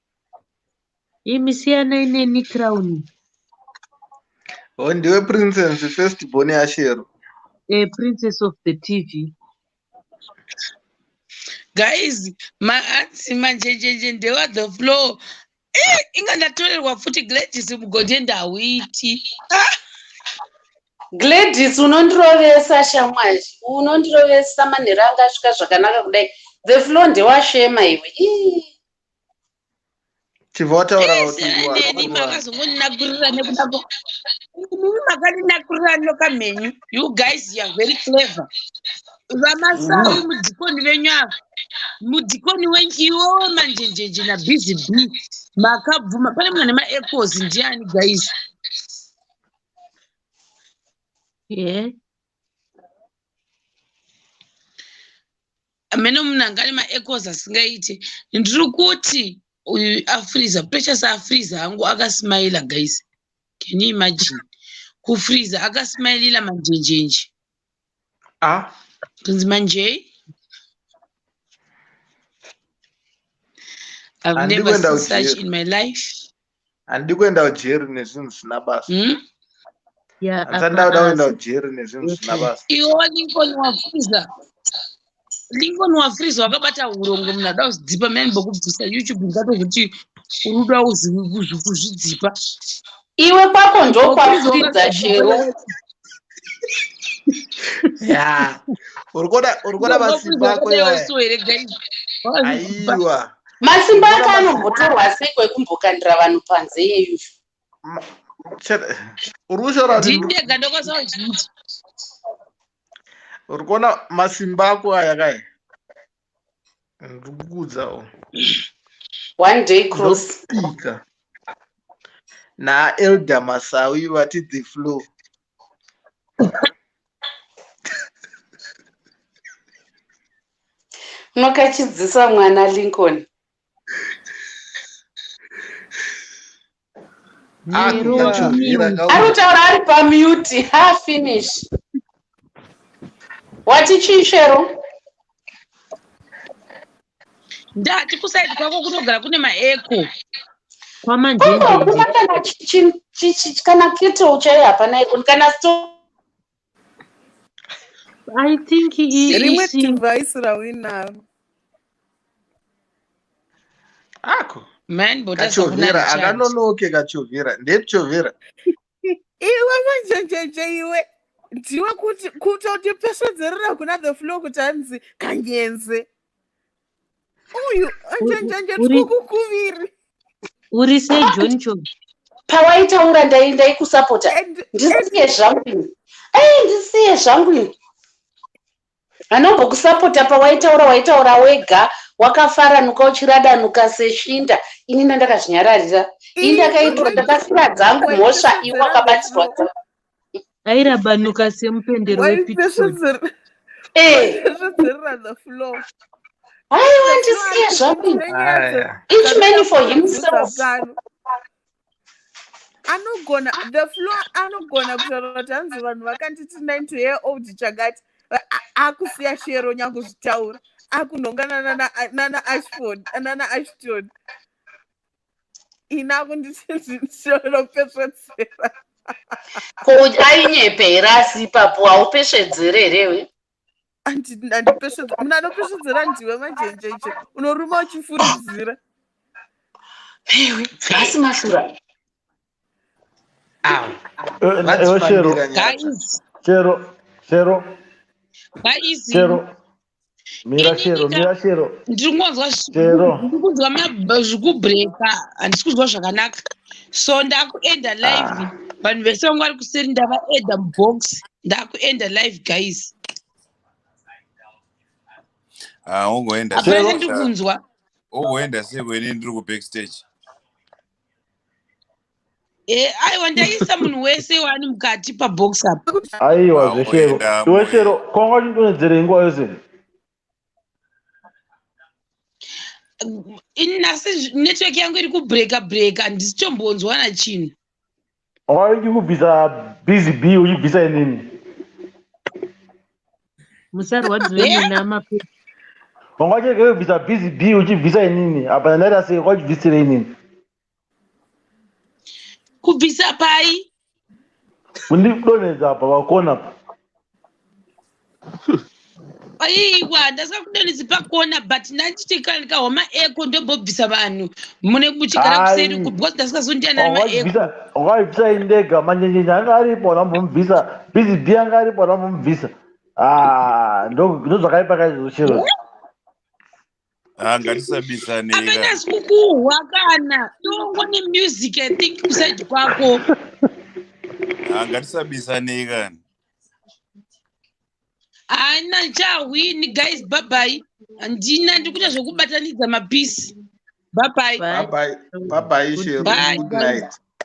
Imi siyanai neni crown.
Oh, ndiwe princess first born yaShero.
Princess of the TV.
Guys, maanzi manjenjenje ndewa the floor. Inga ndatorerwa futi Gladys mugodhi ndawiti.
Gladys unondirovesa shamwari, unondirovesa manheru anga asvika zvakanaka kudai. The floor ndewashema iwe. Ii.
Chibva wataura kuti
Neni makazongondinakurira nekuda imimi makandinakurira nyoka mhenyu. You guys, you are very clever. Vamasawi mudhikoni venyu ava, mudhikoni wenyu iwewe manjenjenje nabusy b makabvuma. Pane munhu ane maecos ndiani guys?
Yeah.
Amene munhu anga ane maecos asingaiti. Ndiri kuti uyu afreeza, Precious afreeza hangu akasmaila guys. Can you imagine? Kufreeza akasmailila manjenjenje.
Ah.
Kunzi manjei? I've
Handidi
never
kuenda
seen such
kujeri.
in my life.
Handidi kuenda kujeri nezvinhu zvisina basa.
Yeah,
Handisati
apa
ndakuda kuenda
asi
kujeri nezvinhu zvisina
okay.
basa.
Iwo Lincoln wafreeza. Lincoln wafreeza wakabata hurongo munhu ada kuzvidzipa mani bokubvisa YouTube ndatokuti uri kuda kuzvidzipa.
Iwe kwako
Wafreeza
ndokwafridza Shero.
wakazvidzipa.
Ya. Uri kuona masimba
Wafreeza
ako
wakadai
iwaya.
uso here guys? Wakazvidzipa.
Aiwa.
Masimba
Uri
ake
kuona masimba
anombotorwa sei kwekumbokandira vanhu panze iyeyu.
Uri kushora kuti
Ndini ndega ndokwanisa kuzviita.
uri kuona masimba ako aya kaya. Ndiri kukuudzawo.
One day cross.
Ndopika. NaElder Masawi vati the flow.
Unokachidzisa mwana Lincoln.
Nero
Akukachovhera
wamute.
kauya.
Ari kutaura ari pamute. Ha finish. Wati chii Shero?
Ndati kusaidi kwako kunogara kune maeko.
Kungo
Kwamanjenjenje.
hakuna kana kana kettle chaiyo hapana iko kana stove.
I think
Rimwe
isi
device rauinaro.
Ako.
Man botasa kuna
Kachovhera
Richard.
akanonoke kachovhera. Ndechovhera.
Iwe manjenjenje iwe. Ndiwe kuti kutotipesvedzerera kuna the floor kuti anzi kanyenze. Uyu njenjenje
uri
tikukukuviri.
uri sei John Cho?
Pawaitaura ndaikusapota.
And
Ndisiye zvangu ini. Ei ndisiye zvangu ini. Anombokusapota pawaitaura waitaura wega wakafaranuka uchiradanuka seshinda. Ini ndakazvinyararira. Ini
iwe
ndakaitura ndakasira dzangu mhosva iwe
waipesvedzera the
wakabatirwa
floor.
dzangu.
Airabanuka semupendero wepitford.
Waipesvedzera
Eh,
waipesvedzerera the floor.
haiwa
The floor
ndisiye
ari
zvangu
kuti
ini.
tine nyaya
Aya.
Each man
dzatoda
for
kuprodusa
himself.
pano. Anogona the floor anogona kutaura kuti hanzi vanhu vakanditi 90 year old chakati akusiya Shero nyakuzvitaura akunhongana nana Ashford nana Ashton ini akunditi ndinopesvedzera.
Ko ainyepe here asi ipapo haupesvedzere here iwe?
Handipesvedzera munhu anopesvedzera ndiwe manjenjenje unoruma uchifuridzira.
Iwe, haasi mashura.
Aw.
Iwe Shero,
Vadzifambira nyaya.
Guys,
Shero, Shero,
guys,
Shero, mira Shero,
inini ka
mira Shero,
ndiri kunzwa
Shero.
ndiri kunzwa zvikubreaka handisi kunzwa zvakanaka. So ndakuenda live.
Ah.
Vanhu vese vanga vari kuseri ndavaenda mubox. Ndakuenda live guys.
Ah, ungoenda
Hapana
Shero,
chandiri kunzwa.
Ungoenda sei kweni ndiri kubackstage.
Aiwa ndaisa munhu wese waani mukati pabox apa.
Aiwa
Ah,
zve Shero.
ungoenda
Iwe Shero, kwanga uchindonedzerei nguva yose?
Nhasi network yangu iri kubreka breka, handisi chinhu.
Waiti kubvisa Busy B uchibvisa inini?
Musarwadziwe nenama.
Wanga uchirege kubvisa Busy B uchibvisa inini, apa ndaita sei? Wachibvisire inini?
Kubvisa pai?
Kundidonhedza apa pakona pa.
Aiwa, ndasingakudonhedzi pakona, but ndanditi ndikahwa maecho ndombobvisa vanhu mune muchigara kuseri
Ai.
uku, because ndasingazondiana nemaecho.
Wakabvisa indega. Manjenjenje anga aripo, anambomubvisa. Busy B anga aripo, anambomubvisa. Ah, ndo zvakaipa kaizvo, chero.
Ah, ngatisabisanei ka.
Apenasi kukuhwa kana tongo nemusic, I think kuside kwako.
Ah, ngatisabisanei kani.
Haina chahwini, guys, bye. Handina, ndikuita zvekubatanidza mapisi. Bye.
Bye bye. Bye bye, Shero.
Bye.
Good night.